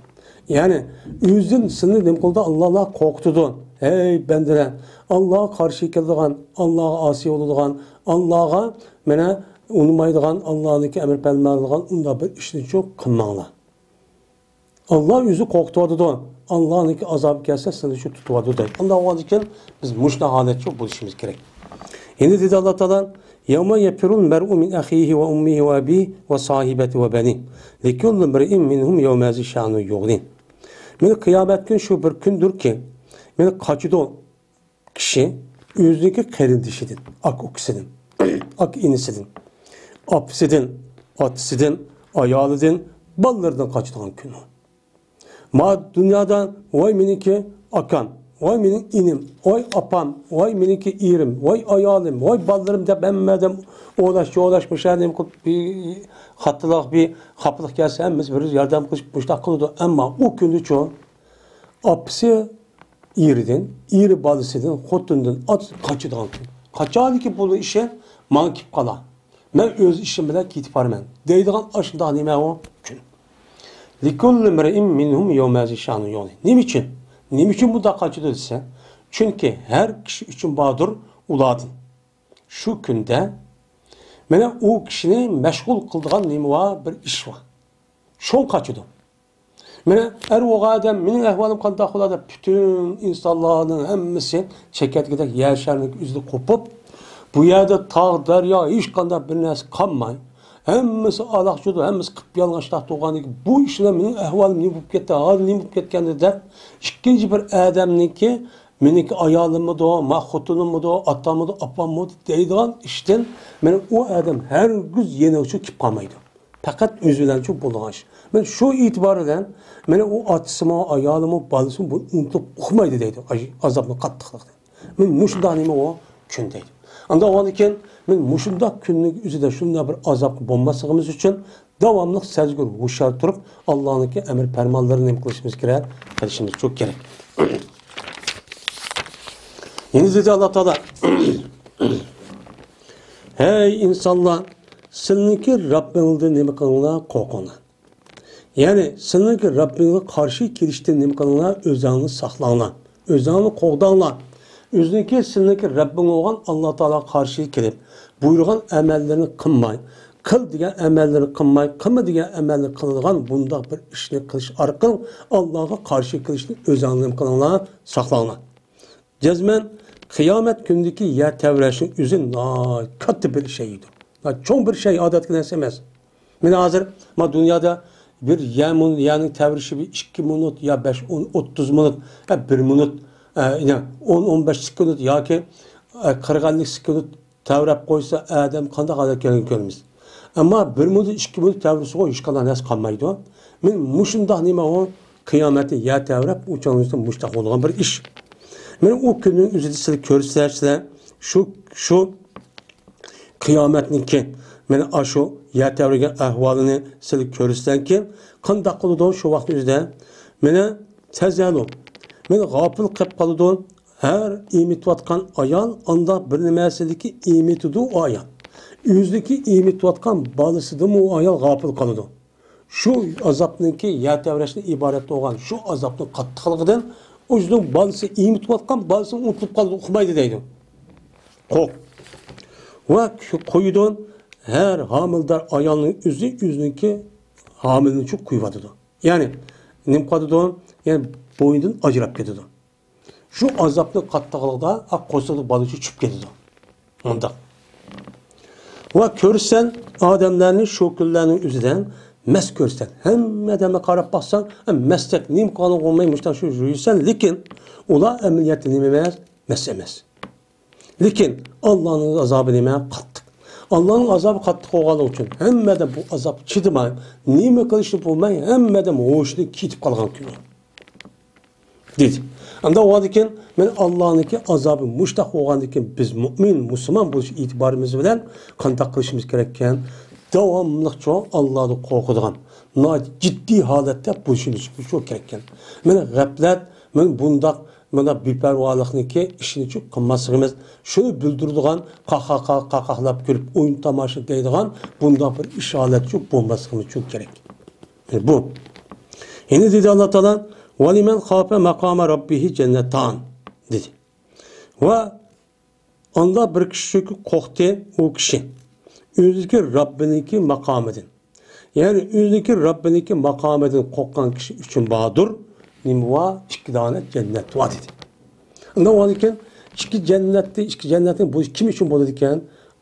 يەنى ئۆزىدىن سىلنى نېمە قىلىدۇ؟ ئاللا قورقۇتىدۇ. ھەي بەندىلەر، ئاللاغا قارشى كېلىدىغان، ئاللاغا ئاسىي بولىدىغان، ئاللاغا مانا ئۇنىمايدىغان، ئاللانىڭكى ئەمر پەرمانلىرىغا ئۇنداق بىر ئىشنىچۇ قىلماڭلار. ئاللا ئۆزى قورقۇتۇۋاتىدۇ. ئاللانىڭكى ئازابى كەلسە سىلنى شۇ تۇتۇۋاتىدۇ دەيدۇ. ئانداق بولغاندىكىن بىز مۇشۇنداق ھالەتچۇ بولۇشىمىز كېرەك. يەنە دېدى ئاللا تائالا، يَوْمَ يَفِرُّ الْمَرْءُ مِنْ أَخِيهِ وَأُمِّهِ وَأَبِيهِ وَصَاحِبَتِهِ وَبَنِيهِ لِكُلِّ امْرِئٍ مِنْهُمْ يَوْمَئِذٍ شَأْنٌ يُغْنِيهِ. مانا قىيامەت كۈنى شۇ بىر كۈندۇركى، مانا قاچىدۇ كىشى ئۆزىنىڭكى قېرىندىشىدىن، ئاكا ئۇكىسىدىن، ئاكا ئىنىسىدىن، ئاپىسىدىن، ئاتىسىدىن، ئايالىدىن، بالىلىرىدىن قاچىدىغان كۈن ئۇ. ما دۇنيادا ۋاي مېنىڭكى ئاكام، ۋاي مېنىڭ ئىنىم، ۋاي ئاپام، ۋاي مېنىڭكى ئېرىم، ۋاي ئايالىم، ۋاي بالىلىرىم دەپ ھەممە ئادەم ئولاش، چولاش، مۇشۇ نېمە قىلىپ، بىر خاتالىق، بىر خاپىلىق كەلسە ھەممىسى بىر ياردەم قىلىشىپ مۇشۇنداق قىلىدۇ. ئەمما ئۇ كۈندىچۇ ئاپىسى ئېرىدىن، ئېرى بالىسىدىن، خوتۇنىدىن ئات-، قاچىدىغان كۈن. قاچانكى بۇ ئىشى ماڭا كېلىپ قالا، مەن ئۆز ئىشىم بىلەن كېتىپ بارىمەن دەيدىغان ئاشۇنداق نېمە ئۇ كۈن. لِكُلِّ امْرِئٍ مِنْهُمْ يَوْمَئِذٍ شَأْنٌ يُغْنِيهِ. نېمە ئۈچۈن؟ نېمە ئۈچۈن بۇنداق قاچىدۇ دېسە، چۈنكى ھەر كىشى ئۈچۈن باردۇر ئۇلاردىن شۇ كۈندە مانا ئۇ كىشىنى مەشغۇل قىلىدىغان نېمە بار؟ بىر ئىش بار. شۇڭا قاچىدۇ. مانا ئەر بولغان ئادەم، مېنىڭ ئەھۋالىم قانداق بولار دەپ پۈتۈن ئىنسانلارنىڭ ھەممىسى چېكەتكىدەك يەر شارنىڭ ئۆزىدە قوپۇپ، بۇ يەردە تاغ، دەريا، ھېچقانداق بىر نەرسە قالماي، ھەممىسى ئالاقچىدۇر، ھەممىسى قىپيالىڭاچ تۇرغاندىكىن، بۇ ئىشلار مېنىڭ ئەھۋالىم نېمە بولۇپ كەتتى، ھازىر نېمە بولۇپ كەتكەندۇ دەپ ئىككىنچى بىر ئادەمنىڭكى مېنىڭكى ئايالىممىدۇ، ما خوتۇنۇممىدۇ، ئاتاممىدۇ، ئاپاممىدۇ دەيدىغان ئىشتىن مانا ئۇ ئادەم ھەرگىز يېنىغىچۇ كېلىپ قالمايدۇ. پەقەت ئۆزى بىلەنچۇ بولىدىغان ئىش. مانا شۇ ئېتىبار بىلەن مانا ئۇ ئاتىسىمۇ، ئايالىمۇ، بالىسىمۇ بۇنى ئۇنتۇپ ئۇقمايدۇ دەيدۇ، ئاي-، ئازابنىڭ قاتتىقلىقىنى. مانا مۇشۇنداق نېمە ئۇ كۈن دەيدۇ. ئانداق بولغاندىكىن مانا مۇشۇنداق كۈننىڭ ئۆزىدە شۇنداق بىر ئازابقا بولماسلىقىمىز ئۈچۈن داۋاملىق سەزگۈر، ھوشيار تۇرۇپ، ئاللانىڭكى ئەمر پەرمانلىرىنى نېمە قىلىشىمىز كېرەك؟ قىلىشىمىز شۇ كېرەك. يەنە دېدى ئاللا تائالا، ھەي ئىنسانلار، سىلىنىڭكى رەببىڭدىن نېمە قىلىڭلار؟ قورقۇڭلار. يەنى سىلىنىڭكى رەببىڭگە قارشى كېلىشتىن نېمە قىلىڭلار؟ ئۆزەڭلارنى ساقلاڭلار. ئۆزەڭلارنى قوغداڭلار. ئۆزىنىڭكى سىلىنىڭكى رەببىڭ بولغان ئاللا تائالاغا قارشى كېلىپ، بۇيرۇغان ئەمەللىرىنى قىلماي، قىل دېگەن ئەمەللىرىنى قىلماي، قىلما دېگەن ئەمەلنى قىلىدىغان بۇنداق بىر ئىشنى قىلىش ئارقىلىق ئاللاغا قارشى كېلىشنى ئۆزەڭلار نېمە قىلىڭلار؟ ساقلاڭلار. جەزمەن قىيامەت كۈنىدىكى يەر تەۋرەشنىڭ ئۆزى ناھايىتى كاتتا بىر شەي ئىدى. چوڭ بىر شەي، ئادەتتىكى نەرسە ئەمەس. مانا ھازىر، مانا دۇنيادا بىر يەر مۇن-، يەرنىڭ تەۋرىشى بىر ئىككى مىنۇت يا بەش، ئون، ئوتتۇز مىنۇت، ئە، بىر مىنۇت، ئە، يا ئون، ئون بەش سېكۇنت ياكى، ئە، قىرىق، ئەللىك سېكۇنت تەۋرەپ قويسا، ئادەم قانداق ھالەتكە كەلگىنىنى كۆرىمىز. ئەمما بىر مىنۇت، ئىككى مىنۇت تەۋرىسىغۇ ھېچقانداق نەرسە قالمايدۇ. مانا مۇشۇنداق نېمە ئۇ؟ قىيامەتتە يەر تەۋرەپ، ئۇ چاغدا مۇشۇنداق بولىدىغان بىر ئىش. مانا ئۇ كۈننىڭ ئۆزىدە سىلەر كۆرسىلەرسىلەر، شۇ، شۇ قىيامەتنىڭكى، مانا ئاشۇ يەر تەۋرىگەن ئەھۋالىنى سىلەر كۆرسىلەركى، قانداق قىلىدۇ شۇ ۋاقىتنىڭ ئۆزىدە؟ مانا تەزەلۇ، مانا غاپىل قېلىپ قالىدۇ. ھەر ئېمىتىۋاتقان ئايال ئانداق بىر نېمەسىدىكى ئېمىتىدۇ ئۇ ئايال. ئۆزىدىكى ئېمىتىۋاتقان بالىسىدىمۇ ئۇ ئايال غاپىل قالىدۇ. شۇ ئازابنىڭكى يەر تەۋرەشتىن ئىبارەت بولغان شۇ ئازابنىڭ قاتتىقلىقىدىن ئۆزىنىڭ بالىسى ئېمىتىۋاتقان بالىسىنى ئۇنتۇلۇپ قالىدۇ، ئۇقمايدۇ دەيدۇ. قورق. ۋە قويىدۇ، ھەر ھامىلىدار ئايالنىڭ ئۆزى ئۆزىنىڭكى ھامىلىنى شۇ قويۇۋاتىدۇ. يەنى نېمە قىلىدۇ؟ يەنى بوينىدىن ئاجراپ كېتىدۇ. شۇ ئازابنىڭ قاتتىقلىقىدا قورسىقىدا بالىسى چۈشۈپ كېتىدۇ. مۇنداق. ۋە كۆرسەن ئادەملەرنى شۇ كۈنلەرنىڭ ئۆزىدە مەست كۆرسەن. ھەممە ئادەمگە قاراپ باقساڭ، مەستەك نېمە قىلغانلىقىنى بىلمەي مۇشۇنداق شۇ يۈرىسەن، لېكىن ئۇلار ئەمەلىيەتتە نېمە ئەمەس؟ مەست ئەمەس. لېكىن ئاللانىڭ ئازابى نېمە؟ قاتتىق. ئاللانىڭ ئازابى قاتتىق بولغانلىقى ئۈچۈن ھەممە ئادەم بۇ ئازابقا چىدىماي، نېمە قىلىشنى بىلمەي، ھەممە ئادەم ھوشىدىن كېتىپ قالغان كۈنى. دېدى. ئانداق بولغاندىكىن، مانا ئاللانىڭكى ئازابى مۇشتاق بولغاندىكىن، بىز مۆمىن، مۇسۇلمان بولۇش ئېتىبارىمىز بىلەن قانداق قىلىشىمىز كېرەككەن؟ داۋاملىقچۇ ئاللادىن قورقىدىغان، ناھايىتى جىددىي ھالەتتە بولۇشىمىز كېرەككەن. مانا غەپلەت، مانا بۇنداق، مانا بىپەرۋالىقنىڭكى ئىشىنىچۇ قىلماسلىقىمىز، شۇنى بىلدۈرىدىغان، قاقاقا، قاقاقلاپ كۈلۈپ، ئويۇن تاماشا دەيدىغان بۇنداق بىر ئىش ھالەتچۇ بولماسلىقىمىزچۇ كېرەك. بۇ. يەنە دېدى ئاللا تائالا، «ۋەلىمەن خافە مەقامە رەببىھى جەننەتان» دېدى. ۋە ئاندا بىر كىشىگە قورقتى ئۇ كىشى. ئۆزىدىكى رەببىنىڭكى ماقامىدىن. يەنى ئۆزىدىكى رەببىنىڭكى ماقامىدىن قورققان كىشى ئۈچۈن باردۇر. نېمە ۋار؟ ئىككى دانە جەننەت ۋار دېدى. ئاندىن ئىككى جەننەتتە، ئىككى جەننەتنىڭ بۇ كىم ئۈچۈن بولىدىكەن؟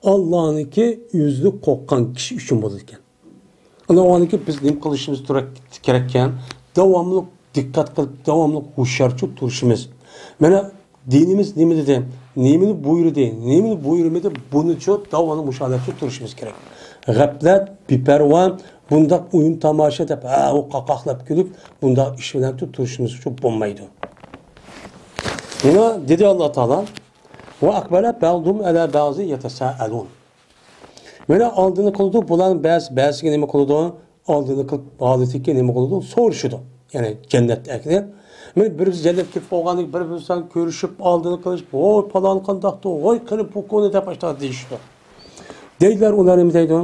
ئاللانىڭكى ئۆزىدىن قورققان كىشى ئۈچۈن بولىدىكەن. ئاندىن بىز نېمە قىلىشىمىز تۇرا-، كېرەككەن؟ داۋاملىق دىققەت قىلىپ، داۋاملىق ھوشيارچۇ تۇرۇشىمىز. مانا دىنىمىز نېمە دېدى؟ نېمىنى بۇيرۇدى؟ نېمىنى بۇيرۇمىدى؟ بۇنىچۇ داۋاملىق مۇشۇ ھالەتتە تۇرۇشىمىز كېرەك. غەپلەت، بىپەرۋا، بۇنداق ئويۇن تاماشا دەپ، ھە، ئۇ قاقاقلاپ كۈلۈپ، بۇنداق ئىش بىلەن تۇ-، تۇرۇشىمىزچۇ بولمايدۇ. يەنە دېدى ئاللا تائالا، «ۋە ئەقبەلە بەزۇھۇم ئەلا بەزىن يەتەسائەلۇن.» مانا ئالدىنى قىلىدۇ، بۇلارنىڭ بەزىسى بەزىسىگە نېمە قىلىدۇ؟ ئالدىنى قىلىپ، ھالىتىكى نېمە قىلىدۇ؟ سورىشىدۇ. يەنى جەننەتتە ئەكىدى. مانا بىر جەننەتكە كىرىپ بولغاندىن بىر بىرسىدىن كۆرۈشۈپ، ئالدىنى قىلىشىپ، «ۋوي، پالان قانداقتۇ؟ ۋوي، قېنى پۇكۇنى» دەپ ئاشۇنداق دېيىشىدۇ. دەيدىلەر ئۇلار نېمە دەيدۇ؟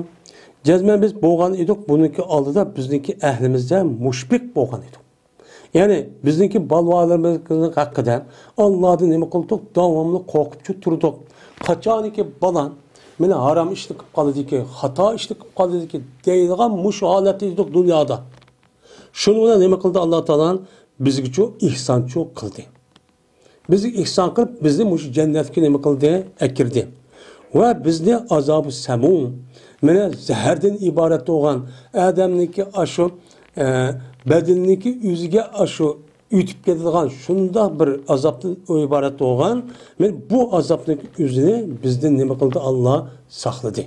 «جەزمەن بىز بولغان ئىدۇق، بۇنىڭكى ئالدىدا بىزنىڭكى ئەھلىمىزدە مۇشپىق بولغان ئىدۇق.» يەنى بىزنىڭكى بالىلىرىمىزنىڭ ھەققىدە ئاللادىن نېمە قىلدۇق؟ داۋاملىق قورقۇپچۇ تۇردۇق. قاچانكى بالا مانا ھارام ئىشنى قىلىپ قالىدىكى، خاتا ئىشنى قىلىپ قالىدىكى دەيدىغان مۇشۇ ھالەتتە ئىدۇق دۇنيادا. شۇنىڭ بىلەن نېمە قىلدى ئاللا تائالا؟ بىزگىچۇ ئېھسانچۇ قىلدى. بىزگە ئېھسان قىلىپ، بىزنى مۇشۇ جەننەتكە نېمە قىلدى؟ ئەكىردى. ۋە بىزنى ئازابى سەمۇم، مانا زەھەردىن ئىبارەت بولغان، ئادەمنىڭكى ئاشۇ، ئە، بەدىنىنىڭكى ئۆزىگە ئاشۇ ئۆتۈپ كېتىدىغان شۇنداق بىر ئازابتىن ئىبارەت بولغان، مانا بۇ ئازابنىڭ ئۆزىنى بىزدىن نېمە قىلدى؟ ئاللا ساقلىدى.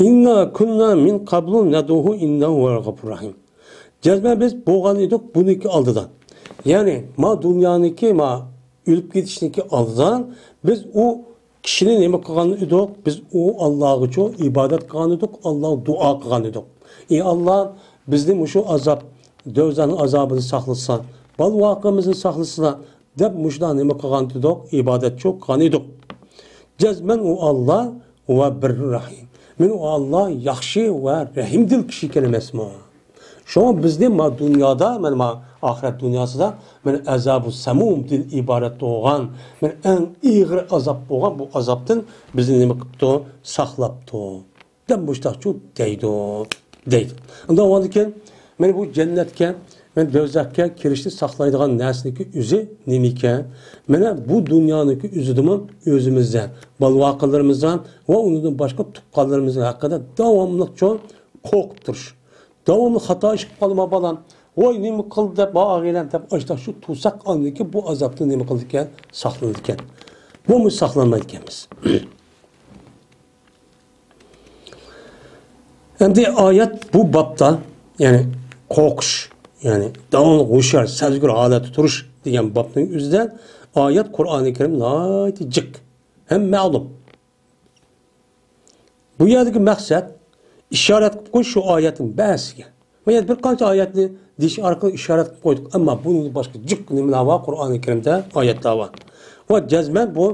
«ئىننا كۇننا مىن قابلۇ نەدئۇھۇ ئىننەھۇ ھۇۋەل غەفۇرۇر رەھىم.» جەزمەن بىز بولغان ئىدۇق بۇنىڭكى ئالدىدا. يەنى ما دۇنيانىڭكى، ما ئۆلۈپ كېتىشنىڭكى ئالدىدا بىز ئۇ كىشىنى نېمە قىلغان ئىدۇق؟ بىز ئۇ ئاللاغىچۇ ئىبادەت قىلغان ئىدۇق، ئاللاغا دۇئا قىلغان ئىدۇق. «ئى ئاللا، بىزنى مۇشۇ ئازاب، دوزاخنىڭ ئازابىدىن ساقلىسا، بالا-ۋاقىمىزنى ساقلىسا» دەپ مۇشۇنداق نېمە قىلغان ئىدۇق؟ ئىبادەتچۇ قىلغان ئىدۇق. جەزمەن ئۇ ئاللا ۋە بىر رەھىم. مانا ئۇ ئاللا ياخشى ۋە رەھىمدىل كىشى ئىكەن ئەمەسمۇ؟ شۇڭا بىزنى ما دۇنيادا، مانا ما ئاخىرەت دۇنياسىدا، مانا ئەزابۇ سەمۇمدىن ئىبارەت بولغان، مانا ئەڭ ئېغىر ئازاب بولغان بۇ ئازابتىن بىزنى نېمە قىپتۇ؟ ساقلاپتۇ. دەپ مۇشتاقچۇ دەيدۇ، دەيدۇ. ئۇنداق بولغاندىكىن، مانا بۇ جەننەتكە، مانا دوزاخقا كىرىشنى ساقلايدىغان نەرسىنىڭكى ئۆزى نېمىكەن؟ مانا بۇ دۇنيانىڭكى ئۆزىدىمۇ ئۆزىمىزدە، بالا-ۋاقىلىرىمىزدا ۋە ئۇنىڭدىن باشقا تۇغقانلىرىمىزنىڭ ھەققىدە داۋاملىقچۇ قورقۇپ تۇرۇش. داۋاملىق خاتا ئىش قىلىپ قالدىما بالام، ۋاي نېمە قىلدى دەپ، ۋا ئاغىنەم دەپ ئاشتاق شۇ تۇرساق ئاندىن كېيىن بۇ ئازابتىن نېمە قىلىدىكەن؟ ساقلىنىدىكەن. بۇمۇ ساقلانمايدىكەنمىز. ئەمدى ئايەت بۇ بابتا، يەنى قورقۇش، يەنى داۋاملىق ھوشيار، سەزگۈر ھالەتتە تۇرۇش دېگەن بابنىڭ ئۆزىدە ئايەت قۇرئانى كەرىم ناھايىتى جىق ھەم مەلۇم. بۇ يەردىكى مەقسەت ئىشارەت قىلىپ قويۇش شۇ ئايەتنىڭ بەزىسىگە. بۇ يەردە بىر قانچە ئايەتنى دېيىش ئارقىلىق ئىشارەت قىلىپ قويدۇق. ئەمما بۇنىڭدىن باشقا جىق نېمىلەر بار؟ قۇرئانى كەرىمدە ئايەتلەر بار. ۋە جەزمەن بۇ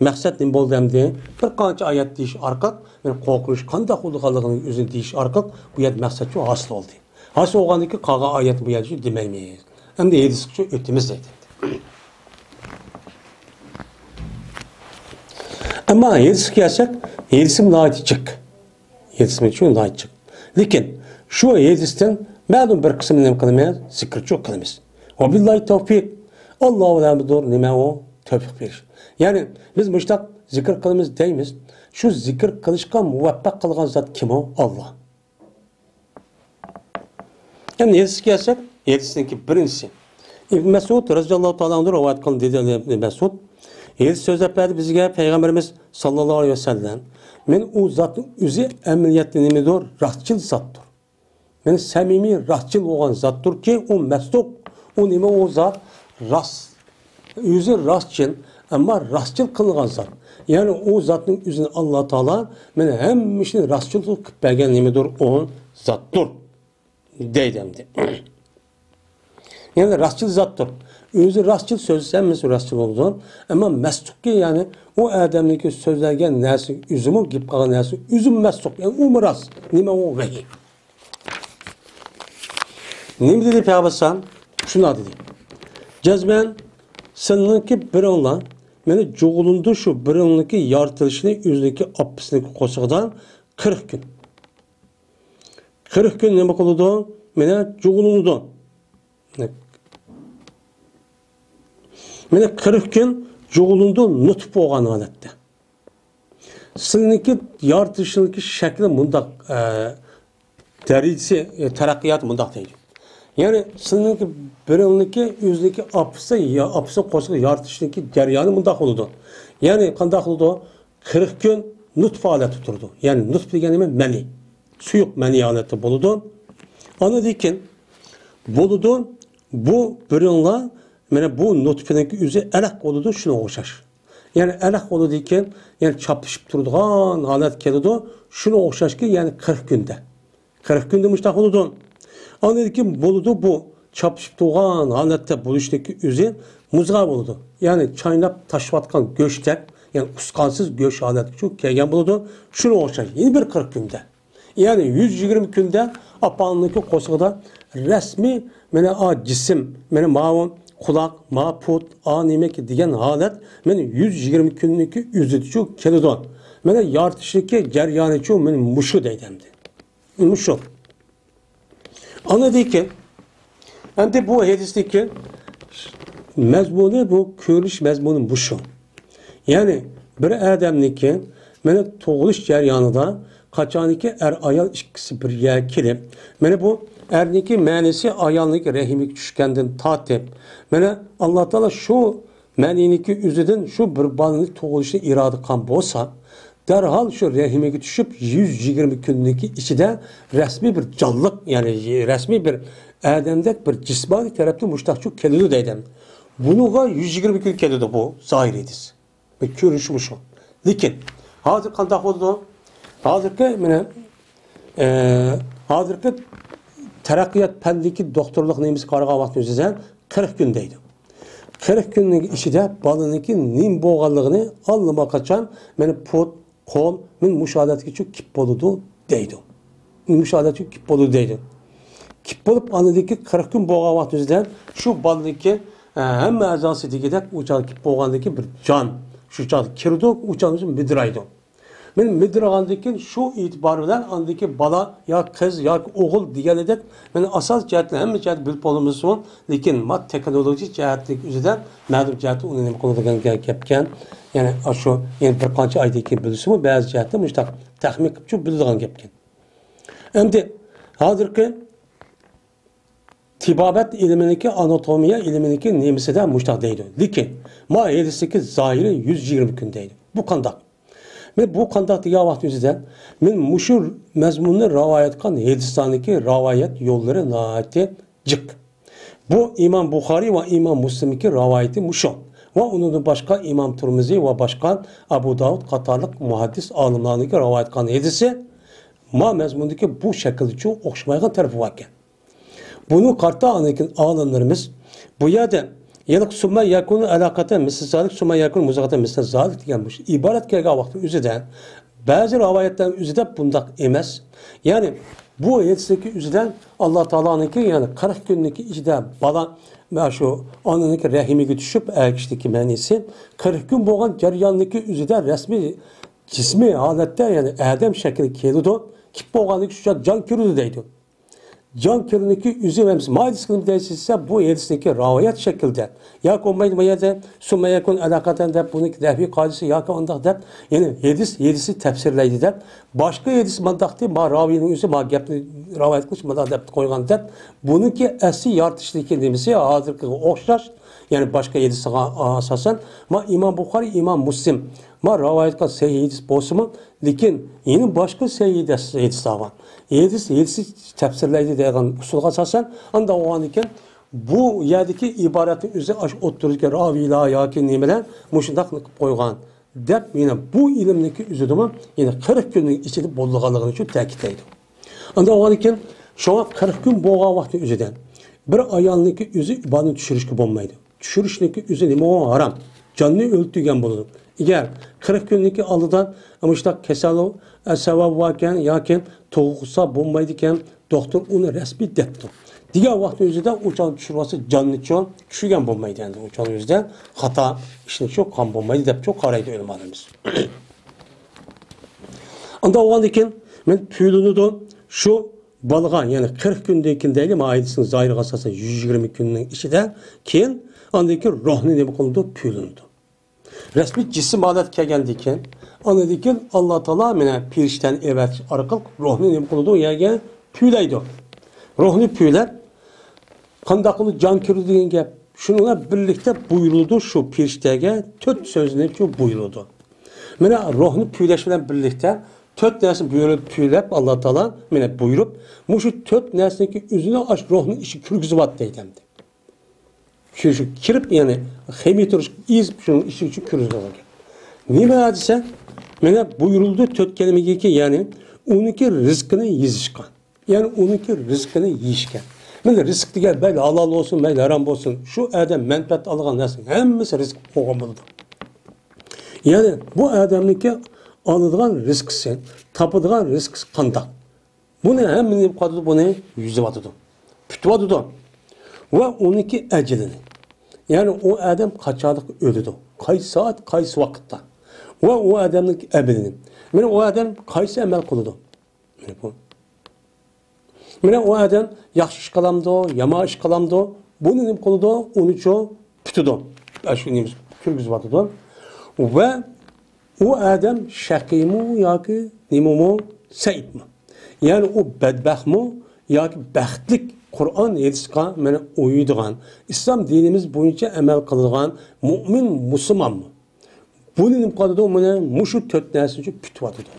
مەقسەت نېمە بولدى ئەمدى؟ بىر قانچە ئايەت دېيىش ئارقىلىق، يەنى قورقۇنچ قانداق بولىدىغانلىقىنىڭ ئۆزىنى دېيىش ئارقىلىق بۇ يەردە مەقسەت شۇ ھاسىل بولدى. ھاسىل بولغاندىن كېيىن قالغان ئايەتنى بۇ يەردە شۇ دېمەيمىز. ئەمدى ھەدىسكە شۇ ئۆتىمىز دەيدۇ. ئەمما ھەدىسكە كەلسەك، ھەدىسمۇ ناھايىتى جىق. ھەدىسمۇ شۇ ناھايىتى جىق. لېكىن شۇ ھەدىستىن مەلۇم بىر قىسمىنى نېمە قىلىمىز؟ زىكىرچۇ قىلىمىز. ۋەبىللاھى تەۋپىق. ئاللاھۇ ئەلەمدۇر، نېمە ئۇ؟ تەۋپىق بېرىش. يەنى بىز مۇشتاق زىكىر قىلىمىز دەيمىز. شۇ زىكىر قىلىشقا مۇۋەپپەق قىلغان زات كىم ئۇ؟ ئاللا. ئەمدى ھەدىسكە كەلسەك، ھەدىسنىڭكى بىرىنچىسى. ئىبن مەسئۇد رەزىياللاھۇ تائالا ئەنھۇ رىۋايەت قىلدى، دېدى ئىبن مەسئۇد. ھەدىس سۆزلەپ بەردى بىزگە پەيغەمبىرىمىز ساللاللاھۇ ئەلەيھى ۋەسەللەم. مەن ئۇ زاتنىڭ ئۆزى ئەمەلىيەتتە نېمىدۇر؟ راستچىل زاتتۇر. مەن سەمىمىي، راستچىل بولغان زاتتۇركى، ئۇ مەسدۇق. ئۇ نېمە ئۇ زات؟ راست. ئۆزى راستچىل، ئەمما راستچىل قىلغان زات. يەنى ئۇ زاتنىڭ ئۆزىنى ئاللا تائالا مەن ھەممە ئىشنى راستچىل قىلىپ بەرگەن نېمىدۇر؟ ئۇ زاتتۇر. دەيدۇ ئەمدى. يەنى راستچىل زاتتۇر. ئۆزى راستچىل سۆزلىسە ھەممىسى راستچىل بولىدۇ. ئەمما مەسدۇقكى، يەنى ئۇ ئادەمنىڭكى سۆزلەنگەن نەرسە ئۆزىمۇ، گەپ قىلغان نەرسە ئۆزىمۇ مەسدۇق. يەنى ئۇمۇ راست. نېمە ئۇ؟ ۋەھىي. نېمە دېدى پەيغەمبەر ئەلەيھىسسالام؟ شۇنداق دېدى. جەزمەن سىلىنىڭكى بىرىڭلار مېنى جۇغلىنىدۇ شۇ بىرىڭنىڭكى يارىتىلىشىنى ئۆزىنىڭكى ئاپىسىنىڭكى قورسىقىدا قىرىق كۈن. قىرىق كۈن نېمە قىلىدۇ؟ مېنى جۇغلىنىدۇ. مېنى قىرىق كۈن جۇغلىنىدۇ نۇتۇپ بولغان ھالەتتە. سىلىنىڭكى يارىتىشىنىڭكى شەكلى مۇنداق، ئە، دەرىجىسى، ئە، تەرەققىياتى مۇنداق دەيدۇ. يەنى سىلىنىڭكى بىرىڭنىڭكى ئۆزىنىڭكى ئاپىسى، يا، ئاپىسى قورسىقى يارىتىشىنىڭكى جەريانى مۇنداق بولىدۇ. يەنى قانداق قىلىدۇ؟ قىرىق كۈن نۇتفا ھالەتتە تۇرىدۇ. يەنى نۇتفا دېگەن نېمە؟ مەنى. سۇيۇق مەنى ھالەتتە بولىدۇ. ئاندىن كېيىن بولىدۇ. بۇ بىرىڭلار، مانا بۇ نۇتفىنىڭكى ئۆزى ئەلەق بولىدۇ، شۇنىڭغا ئوخشاش. يەنى ئەلەق بولىدىكەن، يەنى چاپلىشىپ تۇرىدىغان ھالەت كېلىدۇ. شۇنىڭغا ئوخشاشكى، يەنى قىرىق كۈندە. قىرىق كۈندە مۇشتاق بولىدۇ. ئاندىن كېيىن بولىدۇ، بۇ چاپلىشىپ تۇرغان ھالەتتە بولۇشتىكى ئۆزى مۇزغا بولىدۇ. يەنى چايناپ تاشلاۋاتقان گۆشتەك، يەنى ئۇسقانسىز گۆش ھالەتكە كەلگەن بولىدۇ. شۇنىڭغا ئوخشاش، يەنە بىر قىرىق كۈندە. يەنى يۈز يىگىرمە كۈندە ئاپا ئانىنىڭكى قورسىقىدا رەسمىي، مانا، ئا، جىسىم، مانا، ماۋۇ قۇلاق، ما پۇت، ئا، نېمە دېگەن ھالەت، مانا، يۈز يىگىرمە كۈننىڭكى ئۆزىدىچۇ كېلىدۇ. مانا، يارىتىشنىڭكى جەريانىچۇ، مانا، مۇشۇ دەيدۇ ئەمدى. مۇشۇ. ئاندىن كېيىن، ئەمدى بۇ ھەدىستىكى مەزمۇنى، بۇ كۆرۈنۈش مەزمۇنى مۇشۇ. يەنى بىر ئادەمنىڭكى، مانا، تۇغۇلۇش جەريانىدا قاچانكى ئەر-ئايال ئىككىسى بىر يەرگە كېلىپ، مانا بۇ ئەرنىڭكى مەنىسى ئايالنىڭكى رەھىمىگە چۈشكەندىن تارتىپ، مانا ئاللا تائالا شۇ مەنىنىڭكى ئۆزىدىن شۇ بىر بالىنىڭ تۇغۇلۇشىنى ئىرادە قىلغان بولسا، دەرھال شۇ رەھىمىگە چۈشۈپ، يۈز يىگىرمە كۈننىڭكى ئىچىدە رەسمىي بىر جانلىق، يەنى رەسمىي بىر ئادەمدەك بىر جىسمانىي تەرەپتىن مۇشتاقچۇ كېلىدۇ دەيدۇ. بۇنىڭغا يۈز يىگىرمە كۈن كېلىدۇ بۇ زاھىر ھەدىس. بىر كۆرۈنۈشى مۇشۇ. لېكىن ھازىر قانداق بولىدۇ؟ ھازىرقى، مانا، ئە، ھازىرقى تەرەققىيات پەنىدىكى دوختۇرلۇق نېمىسىگە قارىغان ۋاقتىمىزدا قىرىق كۈن دەيدۇ. قىرىق كۈننىڭ ئىچىدە بالىنىڭكى نېمە بولغانلىقىنى ئاللىماقاچان، مانا، پۇت، قول، مانا مۇشۇ ھالەتكىچە كېلىپ بولىدۇ دەيدۇ. مانا مۇشۇ ھالەتكە كېلىپ بولىدۇ دەيدۇ. كېلىپ بولۇپ، ئاندىن كېيىن قىرىق كۈن بولغان ۋاقتىمىزدا شۇ بالىنىڭكى، ئە، ھەممە ئەزاسى دېگۈدەك ئۇ چاغدا كېلىپ بولغاندىن كېيىن بىر جان شۇ چاغدا كىرىدۇ، ئۇ چاغدا مىدىرايدۇ. مانا مىدىرىغاندىن كېيىن شۇ ئېتىبار بىلەن ئاندىن كېيىن بالا يا قىز ياكى ئوغۇل دېگەندەك، مانا ئاساس جەھەتتىن ھەممە جەھەتتە بىلىپ بولمىسىمۇ، لېكىن ما تېخنولوگىيە جەھەتتىكى ئۆزىدە مەلۇم جەھەتتە ئۇنى نېمە قىلىدىغان گەپكەن. يەنى ئاشۇ، يەنى بىر قانچە ئايدىن كېيىن بىلسىمۇ، بەزى جەھەتتە مۇشۇنداق تەخمىن قىلىپچۇ بىلىدىغان گەپكەن. ئەمدى ھازىرقى تېبابەت ئىلمىنىڭكى، ئاناتومىيە ئىلمىنىڭكى نېمىسىدە مۇشۇنداق دەيدۇ. لېكىن ما ھەدىستىكى زاھىرى يۈز يىگىرمە كۈن دەيدۇ. بۇ قانداق؟ مەن بۇ قانداق دېگەن ۋاقىت ئۆزىدە، مەن مۇشۇ مەزمۇننى راۋايەت قىلغان ھەدىسلەرنىڭكى راۋايەت يوللىرى ناھايىتى جىق. بۇ ئىمام بۇخارىي ۋە ئىمام مۇسلىمنىڭكى رىۋايىتى مۇشۇ. ۋە ئۇنىڭدىن باشقا ئىمام تۇرمۇزى ۋە باشقا ئەبۇ داۋۇد قاتارلىق مۇھەددىس ئالىملارنىڭكى رىۋايەت قىلغان ھەدىسى ما مەزمۇندىكى بۇ شەكىلدىچۇ ئوخشىمايدىغان تەرىپى باركەن. بۇنى قارىتا ئاندىن كېيىن ئالىملىرىمىز بۇ يەردە يەنى سۇممە يەكۇنۇ ئەلاقەتەن مىسلى زالىك، سۇممە يەكۇنۇ مۇزاغەتەن مىسلى زالىك دېگەن مۇشۇ ئىبارەت كەلگەن ۋاقىتنىڭ ئۆزىدە بەزى رىۋايەتلەرنىڭ ئۆزىدە بۇنداق ئەمەس. يەنى بۇ ھەدىستىكى ئۆزىدە ئاللا تائالانىڭكى، يەنى قىرىق كۈننىڭكى ئىچىدە بالا مانا شۇ ئانىنىڭكى رەھىمىگە چۈشۈپ ئەگىشتىكى مەنىسى، قىرىق كۈن بولغان جەرياننىڭكى ئۆزىدە رەسمىي جىسمىي ھالەتتە، يەنى ئادەم شەكلى كېلىدۇ، كېلىپ بولغاندىن كېيىن شۇ جان كىرىدۇ دەيدۇ. جان كىرىدۇكى ئۆزى ئەمەس. ما ھەدىسكە نېمە دەيسىز دېسە، بۇ ھەدىسنىڭكى رىۋايەت شەكلىدە ياكى بولمايدۇ، بۇ يەردە سۇممە يەكۇن ئەلاقەتەن دەپ بۇنىڭكى نەھۋىي قائىدىسى ياكى ئانداق دەپ، يەنى ھەدىس، ھەدىسنى تەپسىرلەيدۇ دەپ، باشقا ھەدىس مانداقتى، ما راۋىينىڭ ئۆزى ما گەپنى رىۋايەت قىلىش مانداق دەپ قويغان دەپ، بۇنىڭكى ئەسلى يارىتىشتىكى نېمىسى ھازىرقىغا ئوخشاش، يەنى باشقا ھەدىسىغا ئاساسەن، ما ئىمام بۇخارىي، ئىمام مۇسلىم، ما رىۋايەت قىلغان سەھىھ ھەدىس بولسىمۇ، لېكىن يەنە باشقا سەھىھ ھەدىس، ھەدىس سالغان. ھەدىس، ھەدىس تەپسىرلەيدۇ دەيدىغان ئۇسۇلغا ئاساسەن، ئانداق بولغاندىكىن، بۇ يەردىكى ئىبارەتنىڭ ئۆزى ئاشۇ ئوتتۇرىدىكى راۋىيلار ياكى نېمىلەر مۇشۇنداق قىلىپ قويغان دەپ، يەنە بۇ ئىلىمنىڭكى ئۆزىدىمۇ يەنە قىرىق كۈننىڭ ئىچىدە بولىدىغانلىقىنى شۇ تەكىتلەيدۇ. ئانداق بولغاندىكىن، شۇڭا قىرىق كۈن بولغان ۋاقىتنىڭ ئۆزىدە بىر ئايالنىڭكى ئۆزى بالىنى چۈشۈرۈشكە بولمايدۇ. چۈشۈرۈشنىڭكى ئۆزى نېمە ھارام؟ جاننى ئۆلتۈرگەن بولىدۇ. ئەگەر قىرىق كۈننىڭكى ئالدىدا مۇشۇنداق كېسەل سەۋەبى باركەن ياكى تۇغۇلسا بولمايدىكەن، دوختۇر ئۇنى رەسمىي دەپتۇ دېگەن ۋاقىتنىڭ ئۆزىدە ئۇ چاغدا چۈشۈرۈۋالسا جاننىچۇ چۈشۈرگەن بولمايدۇ. ئەمدى ئۇ چاغنىڭ ئۆزىدە خاتا ئىشنىچۇ قىلغان بولمايدۇ دەپچۇ قارايدۇ ئۆلىمالىرىمىز. ئانداق بولغاندىن كېيىن مەن پۈۋلىنىدۇ شۇ بالىغا، يەنى قىرىق كۈندىن كېيىن دەيلى، ما ھەدىسنىڭ زاھىرىغا ئاساسەن يۈز يىگىرمە كۈننىڭ ئىچىدە كېيىن ئاندىن كېيىن روھنى نېمە قىلىدۇ؟ پۈۋلىنىدۇ. رەسمىي جىسىم ھالەتكە كەلگەندىن كېيىن، ئاندىن كېيىن ئاللا تائالا مانا پېرىشتەنى ئەۋەتىش ئارقىلىق روھنى نېمە قىلىدۇ؟ يەرگە پۈۋلەيدۇ. روھنى پۈۋلەپ، قانداق قىلىدۇ؟ جان كىرىدۇ دېگەن گەپ. شۇنىڭ بىلەن بىرلىكتە بۇيرۇلىدۇ شۇ پېرىشتەگە تۆت سۆزنىچۇ بۇيرۇلىدۇ. مانا روھنى پۈۋلەش بىلەن بىرلىكتە تۆت نەرسىنى بۇيرۇپ، پۈۋلەپ ئاللا تائالا مانا بۇيرۇپ، مۇشۇ تۆت نەرسىنىڭكى ئۆزىنى ئاشۇ روھنىڭ ئىچىگە كىرگۈزۈۋات دەيدۇ ئەمدى. شۇ، شۇ كىرىپ، يەنى خېمىيە تۇرۇش ئېزىپ شۇنىڭ ئىچىگە كىرگۈزۈۋالغان. نېمە دېسە، مانا بۇيرۇلدى تۆت كەلىمىگىكى، يەنى ئۇنىڭكى رىزقىنى يېزىشقا. يەنى ئۇنىڭكى رىزقىنى يېيىشكە. مانا رىزىق دېگەن مەيلى ھالال بولسۇن، مەيلى ھارام بولسۇن، شۇ ئادەم مەنپەئەت ئالغان نەرسىنىڭ ھەممىسى رىزىق بولغان بولىدۇ. يەنى بۇ ئادەمنىڭكى ئالىدىغان رىزقىسى، تاپىدىغان رىزقىسى قانداق؟ بۇنى ھەممە نېمە قىلىۋاتىدۇ، بۇنى يېزىۋاتىدۇ، پۈتۈۋاتىدۇ. ۋە ئۇنىڭكى ئەجىلىنى، يەنى ئۇ ئادەم قاچانلىق ئۆلىدۇ، قايسى سائەت، قايسى ۋاقىتتا، ۋە ئۇ ئادەمنىڭ ئەمىلىنى، مانا ئۇ ئادەم قايسى ئەمەل قىلىدۇ، مانا بۇ. مانا ئۇ ئادەم ياخشى ئىش قىلامدۇ، يامان ئىش قىلامدۇ، بۇنى نېمە قىلىدۇ، ئۇنىچۇ پۈتىدۇ. ئاشۇ نېمىسى كىرگۈزۈۋاتىدۇ. ۋە ئۇ ئادەم شەقىيمۇ ياكى نېمىمۇ، سەئىدمۇ؟ يەنى ئۇ بەدبەختمۇ ياكى بەختلىك؟ قۇرئان ھەدىسقا مانا ئۇيىدىغان، ئىسلام دىنىمىز بويىچە ئەمەل قىلىدىغان مۇئمىن مۇسۇلمانمۇ؟ بۇنى نېمە قىلىدۇ؟ مانا مۇشۇ تۆت نەرسىنى پۈتۈۋاتىدۇ.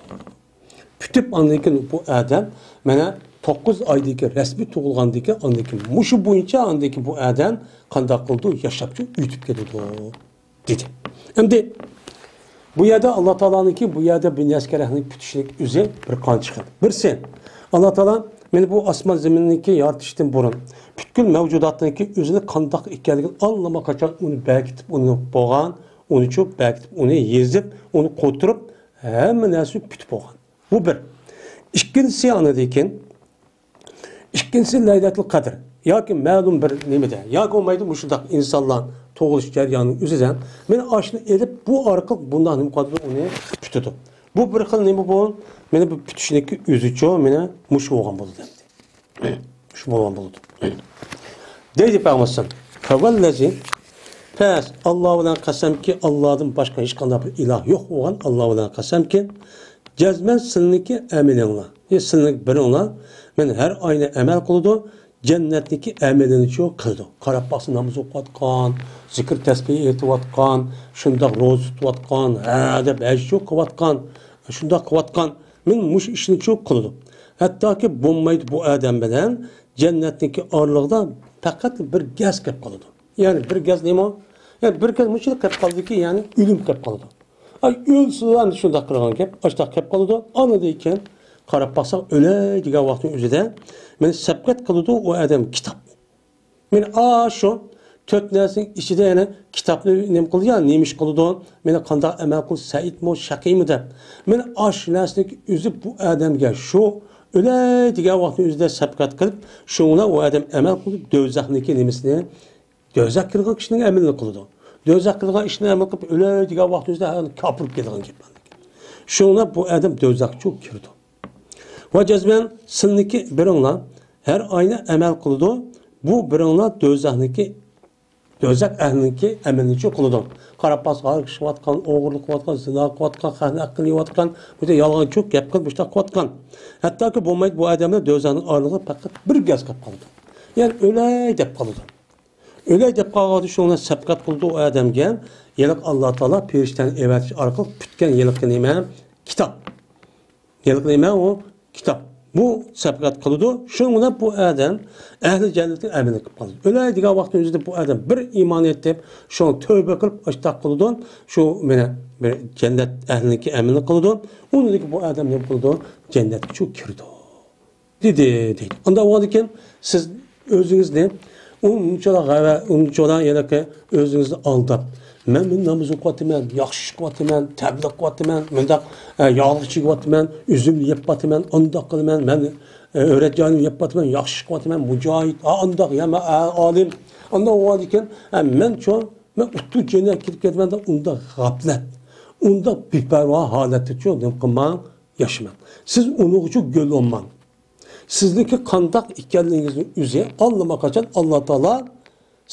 پۈتۈپ ئاندىن كېيىن بۇ ئادەم مانا توققۇز ئايدىكى رەسمىي تۇغۇلغاندىكى ئاندىن كېيىن مۇشۇ بويىچە ئاندىن كېيىن بۇ ئادەم قانداق قىلىدۇ؟ ياشاپچۇ ئۆتۈپ كېتىدۇ. دېدى. ئەمدى بۇ يەردە ئاللا تائالانىڭكى بۇ يەردە بۇ نەسكەرەكنى پۈتۈشلۈك ئۆزى بىر قانچە خىل. بىرسى، ئاللا تائالا مانا بۇ ئاسمان زېمىننىڭكى يارىتىشتىن بۇرۇن پۈتكۈل مەۋجۇداتنىڭكى ئۆزىنى قانداق ئىكەنلىكىنى ئاللىماقاچان ئۇنى بەركىتىپ، ئۇنى بولغان، ئۇنى چۇ بەركىتىپ، ئۇنى يېزىپ، ئۇنى قوتۇرۇپ، ھەممە نەرسىنى پۈتۈپ بولغان. بۇ بىر. ئىككىنچىسى، ئاندىن كېيىن ئىككىنچىسى لەيلەتۇل قەدىر ياكى مەلۇم بىر نېمىدە ياكى بولمايدۇ مۇشۇنداق ئىنسانلار تۇغۇلۇش جەريانىنىڭ ئۆزىدە مانا ئاشۇنى ئېلىپ بۇ ئارقىلىق بۇنداق نېمە قىلىدۇ، ئۇنى پۈتىدۇ. بۇ بىر خىل نېمە بۇ؟ مانا بۇ پۈتۈشنىكى ئۆزىچۇ مانا مۇشۇ بولغان بولىدۇ ئەمدى. شۇ بولغان بولىدۇ. دەيدۇ پەيغەمبەر ئەلەيھىسسالام، فەۋەللەزى، پەس ئاللا بىلەن قەسەمكى، ئاللادىن باشقا ھېچقانداق بىر ئىلاھ يوق بولغان ئاللا بىلەن قەسەمكى، جەزمەن سىلىنىڭكى ئەمىلىڭلار، يا سىلىنىڭ بىرىڭلار، مەن ھەر ئاينى ئەمەل قىلىدۇ، جەننەتنىڭكى ئەمىلىنىچۇ قىلىدۇ. قاراپ باقسا ناماز ئوقۇۋاتقان، زىكىر تەسبىھ ئېيتىۋاتقان، شۇنداق روزا تۇتۇۋاتقان، ھە دەپ ھەجچۇ قىلىۋاتقان، شۇنداق قىلىۋاتقان، مەن مۇشۇ ئىشنىچۇ قىلىدۇ. ھەتتاكى بولمايدۇ بۇ ئادەم بىلەن جەننەتنىڭكى ئارىلىقىدا پەقەت بىر گەز كەپ قالىدۇ. يەنى بىر گەز نېمە؟ يەنى بىر گەز مۇشۇنداق كەپ قالىدۇكى، يەنى ئۆلۈم كەپ قالىدۇ. ئاي، ئۆلسىلا ئەمدى شۇنداق قىلغان گەپ، ئاشتاق كەپ قالىدۇ. ئاندىن كېيىن قاراپ باقساق، ئۆلەي دېگەن ۋاقىتنىڭ ئۆزىدە مېنى سەپقەت قىلىدۇ ئۇ ئادەم كىتاب. مېنى ئاشۇ تۆت نەرسىنىڭ ئىچىدە يەنە كىتابنى نېمە قىلىدۇ، يا نېمە ئىش قىلىدۇ، مېنى قانداق ئەمەل قىلىدۇ، سەئىدمۇ، شەقىيمۇ دەپ. مېنى ئاشۇ نەرسىنىڭ ئۆزى بۇ ئادەمگە شۇ ئۆلەي دېگەن ۋاقىتنىڭ ئۆزىدە سەپقەت قىلىپ، شۇڭا ئۇ ئادەم ئەمەل قىلىدۇ، دوزاخنىڭكى نېمىسىنى، دوزاخ كىرگەن كىشىنىڭ ئەمىلىنى قىلىدۇ. دوزاخ كىرگەن ئىشنى ئەمەل قىلىپ، ئۆلەي دېگەن ۋاقىتنىڭ ئۆزىدە كاپىر بولۇپ كېتىدىغان گەپ. شۇڭا بۇ ئادەم دوزاخقا كىرىدۇ. ۋە جەزمەن سىلنىكى بىرىڭلار ھەر ئاينى ئەمەل قىلىدۇ. بۇ بىرىڭلار دوزاخنىكى، دوزاخ ئەھلىنىڭكى ئەمىلىنىچۇ قىلىدۇ. قاراپ باقسا، ھاراق ئىچىۋاتقان، ئوغرىلىق قىلىۋاتقان، زىنا قىلىۋاتقان، خەقنى ھەققىنى يەۋاتقان، بۇ يالغانچۇ گەپ قىلىپ مۇشۇنداق قىلىۋاتقان. ھەتتاكى بولمايدۇ، بۇ ئادەملەر دوزاخنىڭ ئارىلىقىدا پەقەت بىر گەز قېلىپ قالىدۇ. يەنى ئۆلەي دەپ قالىدۇ. ئۆلەي دەپ قالغاندا شۇنىڭ سەپقەت قىلىدۇ ئۇ ئادەمگە. يەنى ئاللا تائالا پېرىشتىنى ئەۋەتىش ئارقىلىق پۈتكەن ھېلىقى نېمە؟ كىتاب. ھېلىقى نېمە ئۇ؟ كىتاب. بۇ سەپقەت قىلىدۇ. شۇنىڭ بىلەن بۇ ئادەم ئەھلى جەننەتنىڭ ئەمىلى قىلىپ قالىدۇ. ئۆلەي دېگەن ۋاقىتنىڭ ئۆزىدە بۇ ئادەم بىر ئىمان ئېيتىپ، شۇڭا تەۋبە قىلىپ، ئاشتاق قىلىدۇ. شۇ مانا بىر جەننەت ئەھلىنىڭكى ئەمىلىنى قىلىدۇ. ئۇنىڭدىن كېيىن بۇ ئادەم نېمە قىلىدۇ؟ جەننەتكە شۇ كىرىدۇ. دېدى، دەيدۇ. ئانداق بولغاندىكىن سىز ئۆزىڭىزنى ئۇنچىلا غەۋە، ئۇنچىلا ھېلىقى ئۆزىڭىزنى ئالداپ، مەن، مەن ناماز ئوقۇۋاتىمەن، ياخشى ئىش قىلىۋاتىمەن، تەبلىغ قىلىۋاتىمەن، مۇنداق، ئە، ياغلىق چىگىۋاتىمەن، ئۈزۈم يەپۋاتىمەن، ئانداق قىلىمەن، مەن، ئە، ئۆرەت جايىنى يەپۋاتىمەن، ياخشى ئىش قىلىۋاتىمەن، مۇجاھىد، ئا، ئانداق، يا، مەن، ئا، ئالىم، ئانداق بولغاندىكىن، ئە، مەن چوڭ، مەن ئۇتتۇر جەننەتكە كىرىپ كېتىمەن دەپ ئۇنداق غەپلەت، ئۇنداق بىپەرۋا ھالەتتىچۇ نېمە قىلماڭ، ياشىماڭ. سىز ئۇنىڭغىچۇ گۆل ئولماڭ. سىزنىڭكى قانداق ئىكەنلىكىڭىزنى ئۆزى ئاللىماقاچان ئاللا تائالا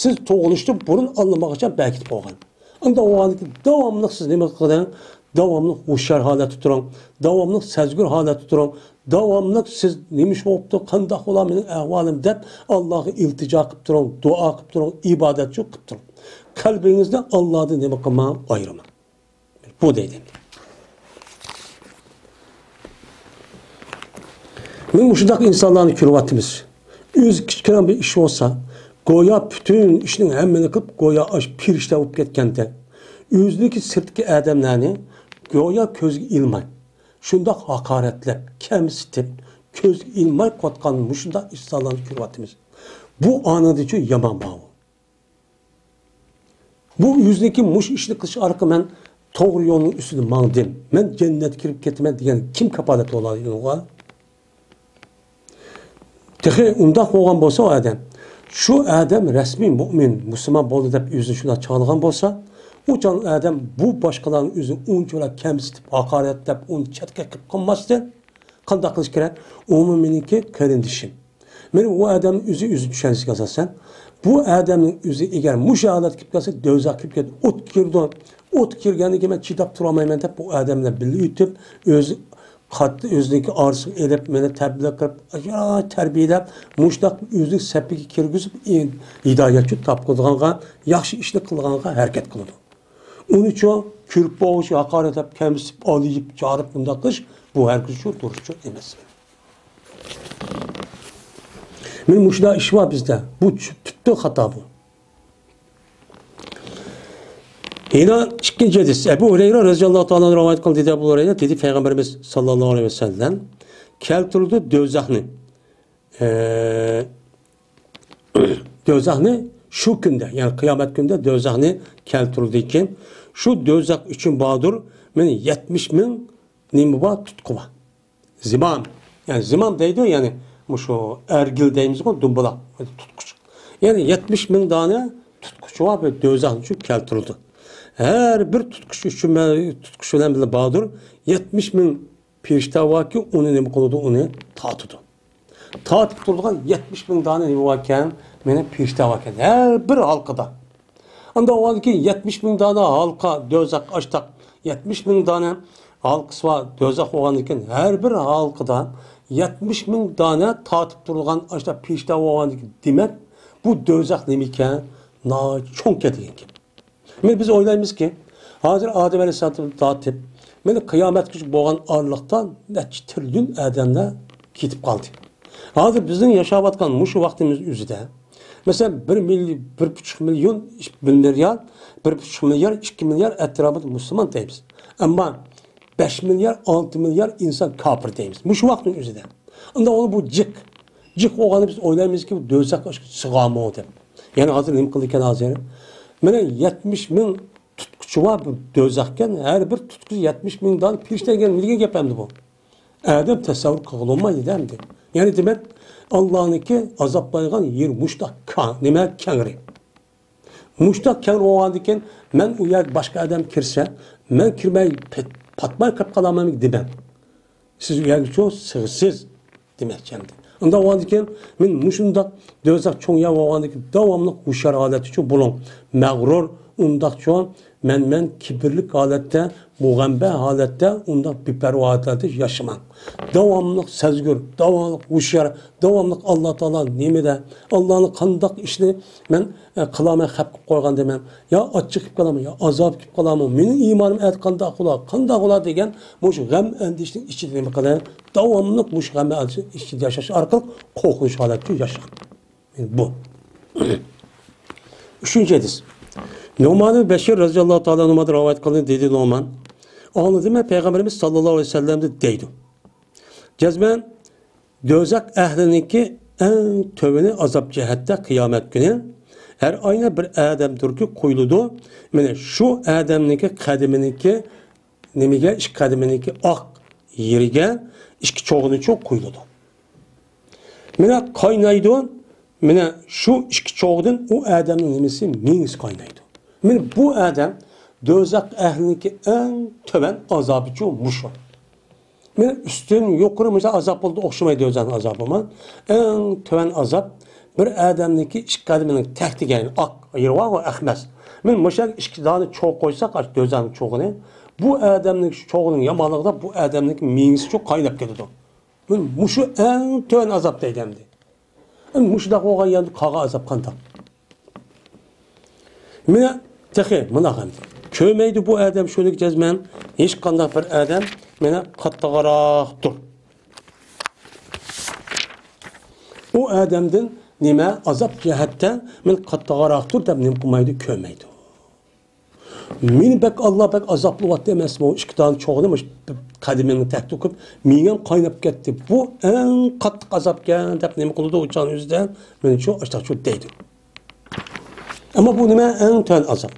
سىز تۇغۇلۇشتىن بۇرۇن ئاللىماقاچان بەركىتىپ قويغان. ئۇنداق بولغاندىكىن داۋاملىق سىز نېمە قىلىڭ؟ داۋاملىق ھوشيار ھالەتتە تۇرۇڭ. داۋاملىق سەزگۈر ھالەتتە تۇرۇڭ. داۋاملىق سىز نېمە ئىش بوپتۇ، قانداق بولا مېنىڭ ئەھۋالىم دەپ ئاللاغا ئىلتىجا قىلىپ تۇرۇڭ، دۇئا قىلىپ تۇرۇڭ، ئىبادەتچۇ قىلىپ تۇرۇڭ. قەلبىڭىزنى ئاللادىن نېمە قىلماڭ، ئايرىماڭ. بۇ دەيدۇ. مانا مۇشۇنداق ئىنسانلارنى كۆرۈۋاتىمىز. ئۆزى كىچىككىنە بىر ئىش بولسا، گويا پۈتۈن ئىشنىڭ ھەممىنى قىلىپ، گويا ئاش پېرىشتە بولۇپ كەتكەندەك. ئۆزىنىڭكى سىرتتىكى ئادەملەرنى گويا كۆزگە ئىلماي، شۇنداق ھاقارەتلەپ، كەمسىتىپ، كۆزگە ئىلماي قوتقان مۇشۇنداق ئىنسانلارنى كۆرۈۋاتىمىز. بۇ ئانىدىچۇ يامان باۋۇ. بۇ يۈزنىكى مۇشۇ ئىشنى قىلىش ئارقىلىق مەن توغرا يولنىڭ ئۈستىدە ماڭدىم، مەن جەننەتكە كىرىپ كېتىمەن دېگەن كىم كاپالەت بولالايدۇ ئۇنىڭغا؟ تېخى ئۇنداق بولغان بولسا ئۇ ئادەم، شۇ ئادەم رەسمىي مۇئمىن، مۇسۇلمان بولدى دەپ ئۆزىنى شۇنداق چاغلىغان بولسا، ئۇ چاغ ئادەم بۇ باشقىلارنى ئۆزى ئۇنچىۋالا كەمسىتىپ، ھاقارەتلەپ، ئۇنى چەتكە قىلىپ قىلماستىن، قانداق قىلىش كېرەك؟ ئۇمۇ مېنىڭكى قېرىندىشىم. مانا بۇ ئادەمنىڭ ئۆزى، ئۆزى چۈشەنچىسىگە ئاساسەن، بۇ ئادەمنىڭ ئۆزى ئەگەر مۇشۇ ھالەتكە كېلىپ قالسا، دوزاخقا كىرىپ كېتىدۇ، ئوت كىرىدۇ. ئوت كىرگەندىن كېيىن مەن چىداپ تۇرالمايمەن دەپ، بۇ ئادەم بىلەن بىللە ئۆتۈپ، ئۆزى قاتتى ئۆزىنىڭكى ئارىسىغا ئېلىپ، مېنى تەبلىغ قىلىپ، ئاجايىپ تەربىيەلەپ، مۇشۇنداق ئۆزىنىڭ سەپىگە كىرگۈزۈپ، ھىدايەتچۇ تاپقۇزغانغا، ياخشى ئىشنى قىلغانغا ھەرىكەت قىلىدۇ. ئۇنىچۇ كۆرۈپ بولغۇچە ھاقارەتلەپ، كەمسىتىپ، ئالىيىپ، چاغىرىپ بۇنداق قىلىش، بۇ ھەرگىزچۇ دۇرۇسچۇ ئەمەس. مانا مۇشۇنداق ئىش بار بىزدە. بۇ چۈ-، تۈپتىن خاتا بۇ. يەنە ئىككىنچى ھەدىس. ئەبۇ ھۇرەيرە رەزىياللاھۇ تائالا ئانھۇ رىۋايەت قىلدى، دەپ ئەبۇ ھۇرەيرە دېدى، پەيغەمبىرىمىز ساللاللاھۇ ئەلەيھى ۋەسەللەم كەلتۈرىدۇ دوزاخنى. ئە، دوزاخنى شۇ كۈندە، يەنى قىيامەت كۈندە دوزاخنى كەلتۈرىدىكەن. شۇ دوزاخ ئۈچۈن باردۇر، مانا يەتمىش مىڭ نېمە بار، تۇتقۇ بار. زىمام. يەنى زىمام دەيدۇ، يەنى مۇشۇ ئەرگىل دەيمىزغۇ، دۇمبىلاق، تۇتقۇچ. يەنى يەتمىش مىڭ دانە تۇتقۇچى بار بىر دوزاخ ئۈچۈن كەلتۈرىدۇ. ھەر بىر تۇتقۇچ ئۈچۈن، تۇتقۇچ بىلەن بىللە باردۇر، يەتمىش مىڭ پېرىشتە باركى، ئۇنى نېمە قىلىدۇ، ئۇنى تارتىدۇ. تارتىپ تۇرىدىغان يەتمىش مىڭ دانە نېمە باركەن، مانا پېرىشتە باركەن، ھەر بىر ھالقىدا. ئانداق بولغاندىن كېيىن يەتمىش مىڭ دانە ھالقا، دوزاخ ئاشتاق، يەتمىش مىڭ دانە ھالقىسى بار دوزاخ بولغاندىن كېيىن، ھەر بىر ھالقىدا يەتمىش مىڭ دانە تارتىپ تۇرۇلغان ئاشتاق پېرىشتە بولغاندىن كېيىن، دېمەك، بۇ دوزاخ نېمىكەن؟ ناھايىتى چوڭكەن دېگەن گەپ. مانا بىز ئويلايمىزكى، ھازىر ئادەم ئەلەيھىسسالامدىن تارتىپ، مانا قىيامەتكىچە بولغان ئارىلىقتا نەچچە تىرىليون ئادەملەر كېتىپ قالدى. ھازىر بىزنىڭ ياشاۋاتقان مۇشۇ ۋاقتىمىز ئۆزىدە مەسىلەن، بىر مىلي-، بىر پۈتۈن مىليون، بىر مىليار، بىر پۈتۈن مىليار، ئىككى مىليار ئەتراپىدا مۇسۇلمان دەيمىز. ئەمما بەش مىليار، ئالتە مىليار ئىنسان كاپىر دەيمىز مۇشۇ ۋاقىتنىڭ ئۆزىدە. ئۇندا ئۇ بۇ جىق، جىق بولغاندا بىز ئويلايمىزكى، بۇ دوزاخقا سىغامۇ دەپ. يەنى ھازىر نېمە قىلىدىكەن ھازىر؟ مانا يەتمىش مىڭ تۇتقۇچى بار بۇ دوزاخكەن، ھەر بىر تۇتقۇچى يەتمىش مىڭ دانە پېرىشتە دېگەن نېمە گەپ ئەمدى بۇ؟ ئادەم تەسەۋۋۇر قىلغىلى بولمايدۇ ئەمدى. يەنى دېمەك، ئاللانىڭكى ئازابلايدىغان يېرى مۇشتاق كاڭ، نېمە، كەڭرى. مۇشتاق كەڭرى بولغاندىكىن، مەن ئۇ يەرگە باشقا ئادەم كىرسە، مەن كىرمەي پەت-، پاتماي قېلىپ قالامەن دېمەڭ. سىز ئۇ يەرگىچۇ سىغىسىز دېمەكچى ئەمدى. ئۇنداق بولغاندىكىن، مەن مۇشۇنداق دوزاخ چوڭ يەر بولغاندىكىن، داۋاملىق ھوشيار ھالەتتىچۇ بولۇڭ. مەغرۇر، ئۇنداقچۇ، مەنمەن، كىبىرلىك ھالەتتە، مۇغەمبە ھالەتتە، ئۇنداق بىپەرۋا ھالەتتە ياشىماڭ. داۋاملىق سەزگۈر، داۋاملىق ھوشيار، داۋاملىق ئاللا تائالا نېمىدە، ئاللانىڭ قانداق ئىشنى مەن، ئە، قىلالماي خەپ قىلىپ قويغان دېمەن. يا ئاچچىق كېلىپ قالامۇ، يا ئازاب كېلىپ قالامۇ، مېنىڭ ئىمانىم ئەتە قانداق بولا، قانداق بولا دېگەن مۇشۇ غەم ئەندىشىنىڭ ئىچىدە نېمە قىلىڭ، داۋاملىق مۇشۇ غەم ئەندىشىنىڭ ئىچىدە ياشاش ئارقىلىق قورقۇنچ ھالەتتە ياشاڭ. بۇ. ئۈچىنچى ھەدىس. نۇئمان بىن بەشىر رەزىياللاھۇ تائالا ئەنھۇدىن رىۋايەت قىلىندى، دېدى نۇئمان. ئاڭلىدىم مەن پەيغەمبىرىمىز ساللاللاھۇ ئەلەيھى ۋەسەللەمدىن دەيدۇ. جەزمەن دوزاخ ئەھلىنىڭكى ئەڭ تۆۋىنى ئازاب جەھەتتە قىيامەت كۈنى ھەر ئاينى بىر ئادەمدۇركى قويۇلىدۇ. مانا شۇ ئادەمنىڭكى قەدىمىنىڭكى نېمىگە، ئىككى قەدىمىنىڭكى ئاق يېرىگە ئىككى چوغىنىچۇ قويۇلىدۇ. مانا قاينايدۇ. مانا شۇ ئىككى چوغدىن ئۇ ئادەمنىڭ نېمىسى، مېڭىسى قاينايدۇ. مانا بۇ ئادەم دوزاخ ئەھلىنىڭكى ئەڭ تۆۋەن ئازابىچۇ مۇشۇ. مانا ئۈستۈن، يۇقىرى مۇشۇ ئازاب بولىدۇ، ئوخشىمايدۇ ئۆزىنىڭ ئازابىمۇ. ئەڭ تۆۋەن ئازاب بىر ئادەمنىڭكى ئىككى قەدىمىنىڭ تەكتىگە، يەنى ئاق يېرى بارغۇ، ئەخمەس. مانا مۇشۇ ئىككى دانە چوغ قويساق، ئاشۇ دوزاخنىڭ چوغىنى، بۇ ئادەمنىڭ شۇ چوغىنىڭ يامانلىقىدا بۇ ئادەمنىڭكى مېڭىسىچۇ قايناپ كېتىدۇ. مانا مۇشۇ ئەڭ تۆۋەن ئازاب دەيدۇ ئەمدى. ئەمدى مۇشۇنداق بولغان يەردە قالغان ئازاب قانداق؟ مانا تېخى مۇنداق ئەمدى. كۆرمەيدۇ بۇ ئادەم شۇنى جەزمەن. ھېچقانداق بىر ئادەم مانا قاتتىقراقتۇر. ئۇ ئادەمدىن نېمە ئازاب جەھەتتە مانا قاتتىقراقتۇر دەپ نېمە قىلمايدۇ، كۆرمەيدۇ. مېنى بەك، ئاللا بەك ئازابلىۋاتتى ئەمەسمۇ، ئىككى دانە چوغىنى مۇشۇ قەدىمىمنى تەكتە قويۇپ، مېڭەم قايناپ كەتتى. بۇ ئەڭ قاتتىق ئازابكەن دەپ نېمە قىلىدۇ ئۇ چاغنىڭ ئۆزىدە؟ مېنىچۇ ئاشتاقچۇ دەيدۇ. ئەمما بۇ نېمە؟ ئەڭ تۆۋەن ئازاب.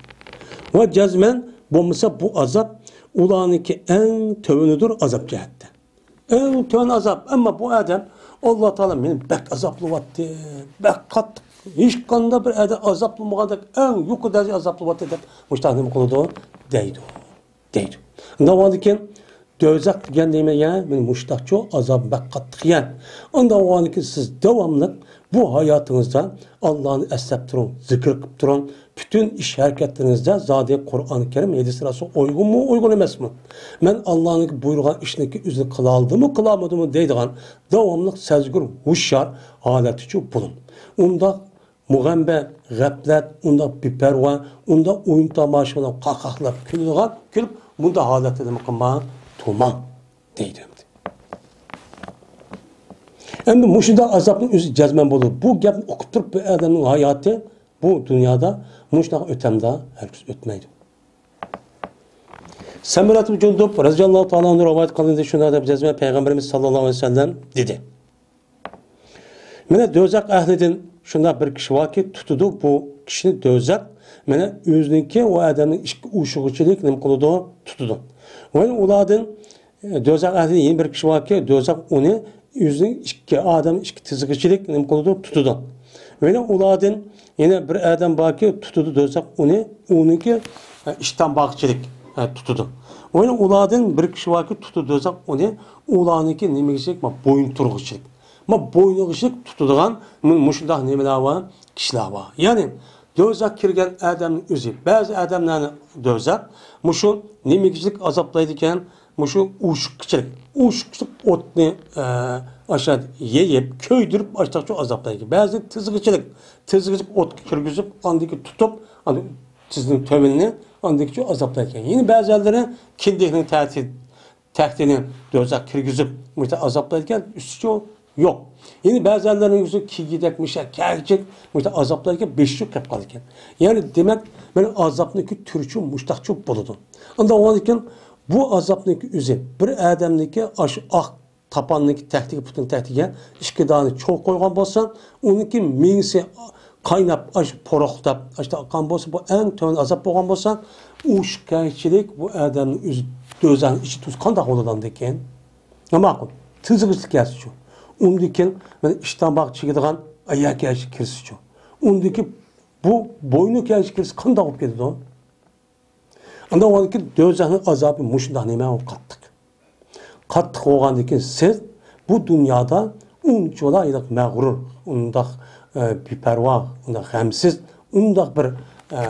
ۋە جەزمەن بولمىسا بۇ ئازاب ئۇلارنىڭكى ئەڭ تۆۋىنىدۇر ئازاب جەھەتتە. ئەڭ تۆۋەن ئازاب. ئەمما بۇ ئادەم، ئاللا تائالا مېنى بەك ئازابلىۋاتتى، بەك قاتتىق، ھېچقانداق بىر ئادەم ئازابلىمىغاندەك ئەڭ يۇقىرى دەرىجىدە ئازابلىۋاتتى دەپ مۇشۇنداق نېمە قىلىدۇ؟ دەيدۇ. دەيدۇ. ئۇنداق بولغاندىكىن، دوزاخ دېگەن نېمە يا؟ مانا مۇشۇنداقچۇ ئازاب بەك قاتتىق يەر. ئۇنداق بولغاندىكىن سىز داۋاملىق بۇ ھاياتىڭىزدا ئاللانى ئەسلەپ تۇرۇڭ، زىكىر قىلىپ تۇرۇڭ. پۈتۈن ئىش ھەرىكەتلىرىڭىزدە زادى قۇرئان كەرىم، ھەدىس رەسۇل ئۇيغۇنمۇ، ئۇيغۇن ئەمەسمۇ؟ مەن ئاللانىڭ بۇيرۇغان ئىشنىڭكى ئۆزىنى قىلالدىمۇ، قىلالمىدىمۇ دەيدىغان داۋاملىق سەزگۈر، ھوشيار ھالەتتىچۇ بولۇڭ. ئۇنداق مۇغەمبە، غەپلەت، ئۇنداق بىپەرۋا، ئۇنداق ئويۇن تاماشا بىلەن قاقاقلاپ كۈلىدىغان، كۈلۈپ، مۇنداق ھالەتتە نېمە قىلماڭ، تۇرماڭ دەيدۇ ئەمدى. ئەمدى مۇشۇنداق ئازابنىڭ ئۆزى جەزمەن بولىدۇ. بۇ گەپنى ئۇقۇپ تۇرۇپ، بىر ئادەمنىڭ ھاياتى بۇ دۇنيادا مۇشۇنداق ئۆتەمدە ھەرگىز ئۆتمەيدۇ. سەمۇرەت ئىبن جۇندۇب رەزىياللاھۇ تائالا ئەنھۇ رىۋايەت قىلىندى، شۇنداق دەپ جەزمەن پەيغەمبىرىمىز ساللاللاھۇ ئەلەيھى ۋەسەللەم دېدى. مانا دوزاخ ئەھلىدىن شۇنداق بىر كىشى باركى، تۇتىدۇ بۇ كىشىنى دوزاخ، مانا ئۆزىنىڭكى، ئۇ ئادەمنىڭ ئىككى ئۇشىغىچىلىك نېمە قىلىدۇ؟ تۇتىدۇ. ۋە ئۇلاردىن، ئە، دوزاخ ئەھلىدىن يەنە بىر كىشى باركى، دوزاخ ئۇنى ئۆزىنىڭ ئىككى، ئادەمنىڭ ئىككى تىزىغىچىلىك نېمە قىلىدۇ؟ تۇتىدۇ. ۋە ئۇلاردىن يەنە بىر ئادەم باركى، تۇتىدۇ دوزاخ ئۇنى، ئۇنىڭكى، ئە، ئىشتان باغچىلىك، ئە، تۇتىدۇ. ۋە ئۇلاردىن بىر كىشى باركى، تۇتىدۇ دوزاخ ئۇنى، ئۇلارنىڭكى نېمىگىچىلىك؟ ما، بويۇن تۇرغۇچىلىك. ما، بوينىغا ئىشلىك تۇتىدىغان مۇ-، مۇشۇنداق نېمىلەر بار، كىشىلەر بار. يەنى دوزاخ كىرگەن ئادەمنىڭ ئۆزى، بەزى ئادەملەرنى دوزاخ مۇشۇ نېمىگىچىلىك ئازابلايدىكەن، مۇشۇ ئوشۇققىچىلىك، ئوشۇققىچىلىك ئوتنى، ئە، ئاشۇ يېيىپ، كۆيدۈرۈپ، ئاشتاقچۇ ئازابلايدىكەن. بەزى تىزغىچىلىك، تىزغىچىلىك ئوتقا كىرگۈزۈپ، ئاندىكى تۇتۇپ، ئاندىن تىزنىڭ تۆۋىنىنى ئاندىكىچۇ ئازابلايدىكەن. يەنە بەزىلىرى كىندىكنىڭ تەتى تەختىنى دوزاخ كىرگۈزۈپ، مۇشۇنداق ئازابلايدىكەن، ئۈستىچۇ يوق. يەنى بەزىلەرنىڭ يۈزى كىگىدەك مۇشۇ كەگچىك، مۇشۇ ئازابلارغا بېشى چۆكۈپ قالىدىكەن. يەنى دېمەك، مانا ئازابنىڭكى تۈرىچۇ مۇشتاقچۇ بولىدۇ. ئاندىن ئۇنىڭدىن بۇ ئازابنىڭكى ئۆزى بىر ئادەمنىڭكى ئاشۇ ئاق تاپاننىڭكى تەكتىگە، پۇتىنىڭ تەكتىگە ئىككى دانە چوغ قويغان بولسا، ئۇنىڭكى مېڭىسى قايناپ، ئاشۇ پۇرۇقلاپ، ئاشۇ ئاققان بولسا، بۇ ئەڭ تۆۋەن ئازاب بولغان بولسا، ئۇ شۇ كەگچىلىك بۇ ئادەمنىڭ ئۆزى دوزاخنىڭ ئىچى تۇز قانداق بولىدىكەن؟ ماقۇل. تىزىغۇچلۇق كەلسىچۇ. ئۇندىن كېيىن مانا ئىشتان باغ چىگىدىغان ئاياغ كەگچە كىرسىچۇ. ئۇندىن كېيىن بۇ بوينى كەگچە كىرسە قانداق بولۇپ كېتىدۇ؟ ئاندىن ئۇندىن كېيىن دوزاخنىڭ ئازابى مۇشۇنداق نېمە ئۇ قاتتىق. قاتتىق بولغاندىن كېيىن سىز بۇ دۇنيادا ئۇنچىۋالا ھېلىقى مەغرۇر، ئۇنداق، ئە، بىپەرۋا، ئۇنداق غەمسىز، ئۇنداق بىر، ئە،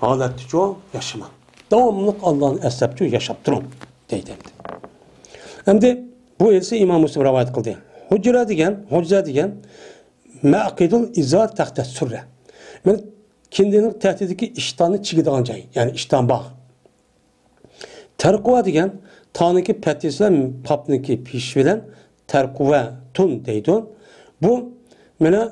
ھالەتتىچۇ ياشىماڭ. داۋاملىق ئاللانى ئەسلەپچۇ ياشاپ تۇرۇڭ، دەيدۇ ئەمدى. ئەمدى بۇ ھەدىسنى ئىمام مۇسلىم رىۋايەت قىلدى. ھۇجرە دېگەن، ھۇجرە دېگەن مەقىدۇل ئىزار تەختە سۈررە. مانا كىندىنىڭ تەختىدىكى ئىشتاننى چىگىدىغان جاي، يەنى ئىشتان باغ. تەرقۇۋا دېگەن تانىكى پەتھىسى بىلەن پاپنىكى پېشى بىلەن تەرقۇۋەتۇن دەيدۇ. بۇ مانا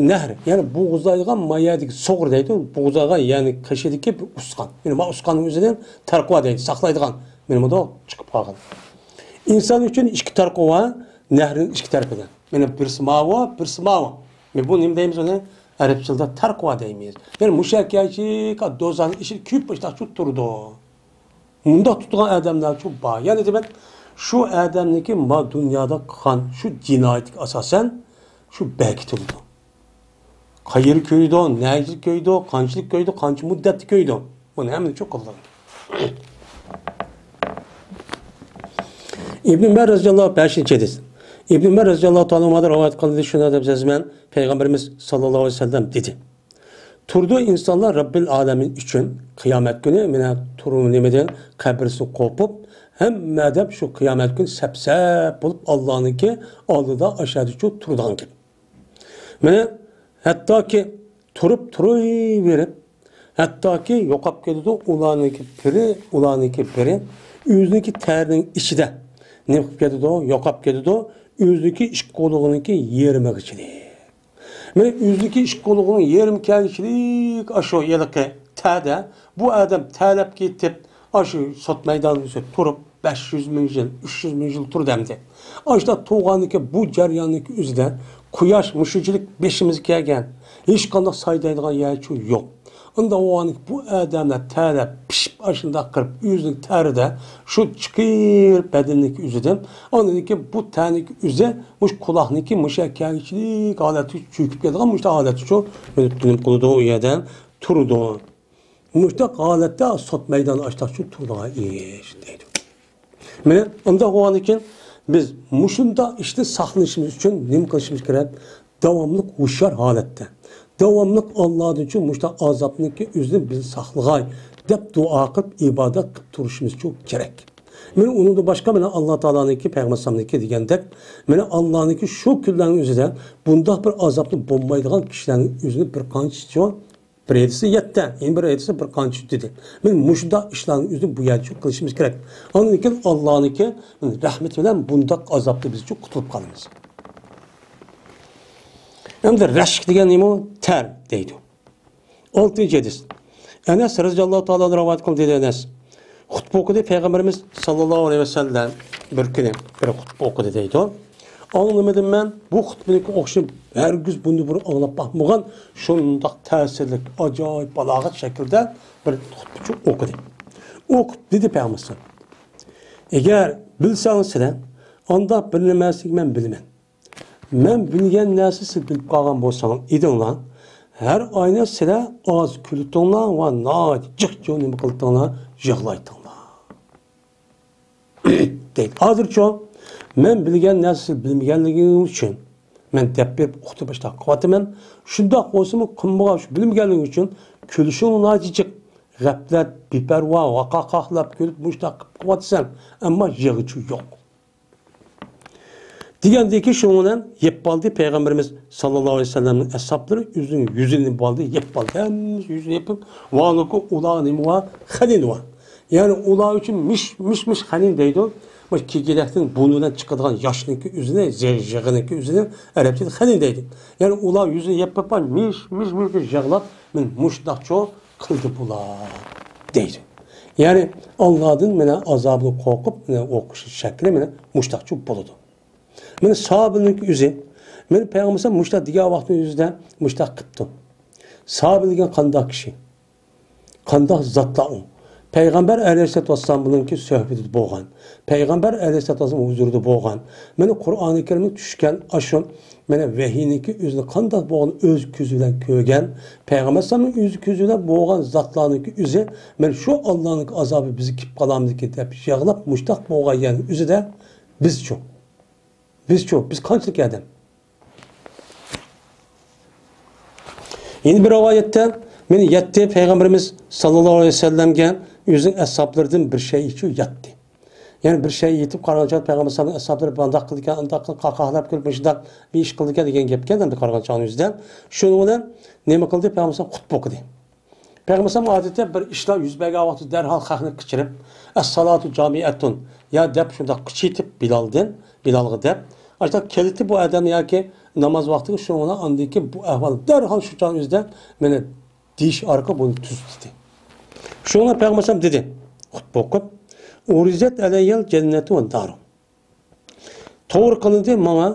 نەھر، يەنى بوغۇزلايدىغان مايەدىكى سوغۇر دەيدۇ. بوغۇزلايدىغان، يەنى قېشىدىكى بىر ئۇسقان. مانا بۇ ئۇسقاننىڭ ئۆزىنى تەرقۇۋا دەيدۇ، ساقلايدىغان. مانا بۇ چىقىپ قالغان. ئىنسان ئۈچۈن ئىككى تەرقۇۋا، نەھرنىڭ ئىككى تەرىپىدىن. مانا بىرسى ماۋۇ، بىرسى ماۋۇ. مانا بۇ نېمە دەيمىز ئۇنى؟ ئەرەب تىلىدا تەرقۇۋا دەيمىز. يەنى مۇشۇ كەگچىك دوزاخنىڭ ئىچىدە كۆيۈپ باشلاقچۇ تۇرىدۇ. مۇنداق تۇتىدىغان ئادەملەرچۇ بار. يەنى دېمەك، شۇ ئادەمنىڭكى ما دۇنيادا قىلغان شۇ جىنايىتىگە ئاساسەن شۇ بەرىكىتى بولىدۇ. قايېرى كۆيىدۇ، نەگە كۆيىدۇ، قانچىلىك كۆيىدۇ، قانچە مۇددەتتە كۆيىدۇ. بۇنى ھەممىنى چوقۇم قىلىدۇ. ئىبن ئۆمەر رەزىياللاھۇ، بەشىنچى ھەدىس. ئىبن ئۆمەر رەزىياللاھۇ تائالا ئانھۇدىن رىۋايەت قىلىندى، شۇنداق دەپ يازىمەن، پەيغەمبىرىمىز ساللاللاھۇ ئەلەيھى ۋەسەللەم دېدى، تۇرىدۇ ئىنسانلار رەببىل ئالەمىن ئۈچۈن قىيامەت كۈنى، مانا تۇرۇ نېمىدىن، قەبرىسىدىن قوپۇپ، ھەممە ئادەم شۇ قىيامەت كۈنى سەپسەپ بولۇپ ئاللانىڭكى ئالدىدا ئاشادىچۇ تۇرىدىغان گەپ. مانا ھەتتاكى تۇرۇپ تۇرۇۋېرىپ، ھەتتاكى يوقاپ كېتىدۇ ئۇلارنىڭكى بىرى، ئۇلارنىڭكى بىرى ئۆزىنىڭكى تەرىنىڭ ئىچىدە نېمە قىلىپ كېتىدۇ؟ يوقاپ كېتىدۇ. ئۆزىنىڭكى ئىككى قولىنىڭكى يېرىمىغىچىلىك. مانا ئۆزىنىڭكى ئىككى قولىنىڭ يېرىم كەلگۈچىلىك ئاشۇ ھېلىقى تەردە بۇ ئادەم تەرلەپ كېتىپ، ئاشۇ سوت مەيدانىدا تۇرۇپ، بەش يۈز مىڭ يىل، ئۈچ يۈز مىڭ يىل تۇردى ئەمدى. ئاشۇنداق تۇرغاندىكى بۇ جەرياننىڭكى ئۆزىدە قۇياش مۇشۇنچىلىك بېشىمىزغا كەلگەن، ھېچقانداق سايدايدىغان يەرچۇ يوق. ئۇنداق بولغاندىكى بۇ ئادەملەر تەرلەپ، پىشىپ، ئاشۇنداق قىلىپ، ئۆزىنىڭ تەرىدە شۇ چىقىر بەدىنىنىڭكى ئۆزىدىن، ئاندىن كېيىن بۇ تەرنىڭكى ئۆزى مۇشۇ قۇلاقنىڭكى مۇشۇ كەلگۈچىلىك ھالەتكە چۆكۈپ كېتىدىغان مۇشۇنداق ھالەتكىچۇ نېمە قىلىدۇ، ئۇ يەردە تۇرىدۇ. مۇشۇنداق ھالەتتە سوت مەيدانى ئاشتاقچۇ تۇرىدىغان ئىش دەيدۇ. مانا ئۇنداق بولغاندىن كېيىن بىز مۇشۇنداق ئىشتىن ساقلىنىشىمىز ئۈچۈن نېمە قىلىشىمىز كېرەك؟ داۋاملىق ھوشيار ھالەتتە، داۋاملىق ئاللادىنچۇ مۇشۇنداق ئازابنىڭكى ئۆزىدىن بىزنى ساقلىغاي دەپ دۇئا قىلىپ ئىبادەت قىلىپ تۇرۇشىمىزچۇ كېرەك. مانا ئۇنىڭدىن باشقا مانا ئاللا تائالانىڭكى، پەيغەمبەر ئەلەيھىسسالامنىڭكى دېگەندەك، مانا ئاللانىڭكى شۇ كۈنلەرنىڭ ئۆزىدە بۇنداق بىر ئازابنى بولمايدىغان كىشىلەرنىڭ ئۆزىنى بىر قانچىچۇ بىر ھەدىسى يەتتە، يەنە بىر ھەدىسى بىر قانچە دېدى. مانا مۇشۇنداق ئىشلارنىڭ ئۆزىنى بۇ يەرچۇ قىلىشىمىز كېرەك. ئاندىن كېيىن ئاللانىڭكى رەھمىتى بىلەن بۇنداق ئازابتا بىزچۇ قۇتۇلۇپ قالىمىز. ئەمدى رەشك دېگەن نېمە؟ تەر دەيدۇ. ئالتىنچى ھەدىس. ئەنەس رەزىياللاھۇ تائالا ئەنھۇ رىۋايەت قىلدى، دېدى ئەنەس. خۇتبە ئوقۇدى پەيغەمبىرىمىز ساللاللاھۇ ئەلەيھى ۋەسەللەم بىر كۈنى بىر خۇتبە ئوقۇدى دەيدۇ. ئاڭلىمىدىم مەن بۇ خۇتبىنىڭكى ئوخشىشىنى، ھەرگىز بۇندىن بۇرۇن ئاڭلاپ باقمىغان شۇنداق تەسىرلىك، ئاجايىپ بالاغەت شەكلىدە بىر خۇتبىچۇ ئوقۇدى. ئوقۇپ دېدى پەيغەمبەر، ئەگەر بىلسەڭ سىلەر، ئانداق بىر نەرسىنى مەن بىلىمەن. مەن بىلگەن نەرسە سىز بىلىپ قالغان بولساڭ ئىدىڭلار، ھەر ئاينى سىلەر ئاز كۈلىتىڭلار ۋە ناھايىتى جىق جىق نېمە قىلىتىڭلار، يىغلايتىڭلار. دەيدۇ. ھازىرچۇ مەن بىلگەن نەرسە سىز بىلمىگەنلىكىڭىز ئۈچۈن مەن دەپ بېرىپ ئوقۇتۇپ باشلاپ قىلىۋاتىمەن. شۇنداق بولسىمۇ قىلمىغان شۇ بىلمىگەنلىكىڭىز ئۈچۈن كۈلۈشۈڭ ناھايىتى جىق، غەپلەت، بىپەرۋا، ۋاقاقاقلاپ كۈلۈپ مۇشۇنداق قىلىپ قىلىۋاتىسەن، ئەمما يىغىچۇ يوق. دېگەندىكى شۇنىڭ بىلەن يەپ بالدى پەيغەمبىرىمىز ساللاللاھۇ ئەلەيھى ۋەسەللەمنىڭ ئەسھابلىرى ئۆزىنىڭ يۈزىنى بالدى، يەپ بالدى، ھەممىسى يۈزىنى يېپىپ، ۋالىكۇ ئۇلار نېمە ۋار؟ خەنىن ۋار. يەنى ئۇلار ئۈچۈن مىش، مىش، مىش خەنىن دەيدۇ. مۇشۇ كېكىردەكتىن بۇرنى بىلەن چىقىدىغان ياشنىڭكى ئۆزىنى، يىغ-، يىغىنىڭكى ئۆزىنى ئەرەبچىدە خېنى دەيدۇ. يەنى ئۇلار يۈزىنى يېپىپ، مىش، مىش، مىش يىغلاپ، مەن مۇشۇنداقچۇ قىلدى بۇلار دەيدۇ. يەنى ئاللادىن مانا ئازابىدىن قورقۇپ، مانا ئوقۇش شەكلى مانا مۇشۇنداقچۇ بولىدۇ. مانا ساھابىنىڭكى ئۆزى، مانا پەيغەمبەر مۇشۇنداق دېگەن ۋاقتىنىڭ ئۆزىدە مۇشۇنداق قىپتۇ. ساھابە دېگەن قانداق كىشى؟ قانداق زاتلار ئۇ؟ پەيغەمبەر ئەلەيھىسسالاتۇ ۋەسسالام بۇنىڭكى سۆھبىتىدە بولغان. پەيغەمبەر ئەلەيھىسسالاتۇ ۋەسسالام ھۇزۇرىدا بولغان. مانا قۇرئانى كەرىمدە چۈشكەن ئاشۇ، مانا ۋەھىينىڭكى ئۆزىنى قانداق بولغان ئۆز كۆزى بىلەن كۆرگەن. پەيغەمبەر ئەلەيھىسسالامنىڭ ئۆز كۆزى بىلەن بولغان زاتلارنىڭكى ئۆزى، مانا شۇ ئاللانىڭكى ئازابى بىزگە كېلىپ قالامدىكى دەپ يىغلاپ مۇشتاق بولغان يەرنىڭ ئۆزىدە بىزچۇ؟ بىزچۇ؟ بىز قانچىلىك ئادەم؟ يەنە بىر رىۋايەتتە، مانا يەتتى پەيغەمبىرىمىز ساللاللاھۇ ئەلەيھى ۋەسەللەمگە ئۆزىنىڭ ئەسھابلىرىدىن بىر شەيئىچۇ يەتتى. يەنى بىر شەيئى يېتىپ قارىغان چاغدا پەيغەمبەر ئەلەيھىسسالامنىڭ ئەسھابلىرى مانداق قىلىدىكەن، ئانداق قىلىپ، قاقاقلاپ كۈلۈپ، مۇشۇنداق بىر ئىش قىلىدىكەن دېگەن گەپكەن، ئەمدى قارىغان چاغنىڭ ئۆزىدە. شۇنىڭ بىلەن نېمە قىلدى؟ پەيغەمبەر ئەلەيھىسسالام خۇتبە ئوقۇدى. پەيغەمبەر ئەلەيھىسسالام ئادەتتە بىر ئىشلار يۈز بەرگەن ۋاقتىدا دەرھال خەقنى قىچىرىپ، «ئەسسالاتۇ جامىئەتۇن» يا دەپ شۇنداق قىچىيتىپ بىلالدىن، بىلالغا دەپ، ئاشۇنداق كېلىتى بۇ ئادەمنى ياكى ناماز ۋاقتىغا شۇنىڭ بىلەن ئاندىن كېيىن بۇ ئەھۋال دەرھال شۇ چاغ ئۆزىدە مېنى دېيىش ئارقىلىق بۇنى تۈزىتتى. شۇڭا پەيغەمبەر ئەلەيھىسسالام دېدى، خۇتبە ئوقۇپ، «ئۇرىزەت ئەلەييەل جەننەتۇ ۋە نارۇ.» توغرا قىلىندى ماڭا،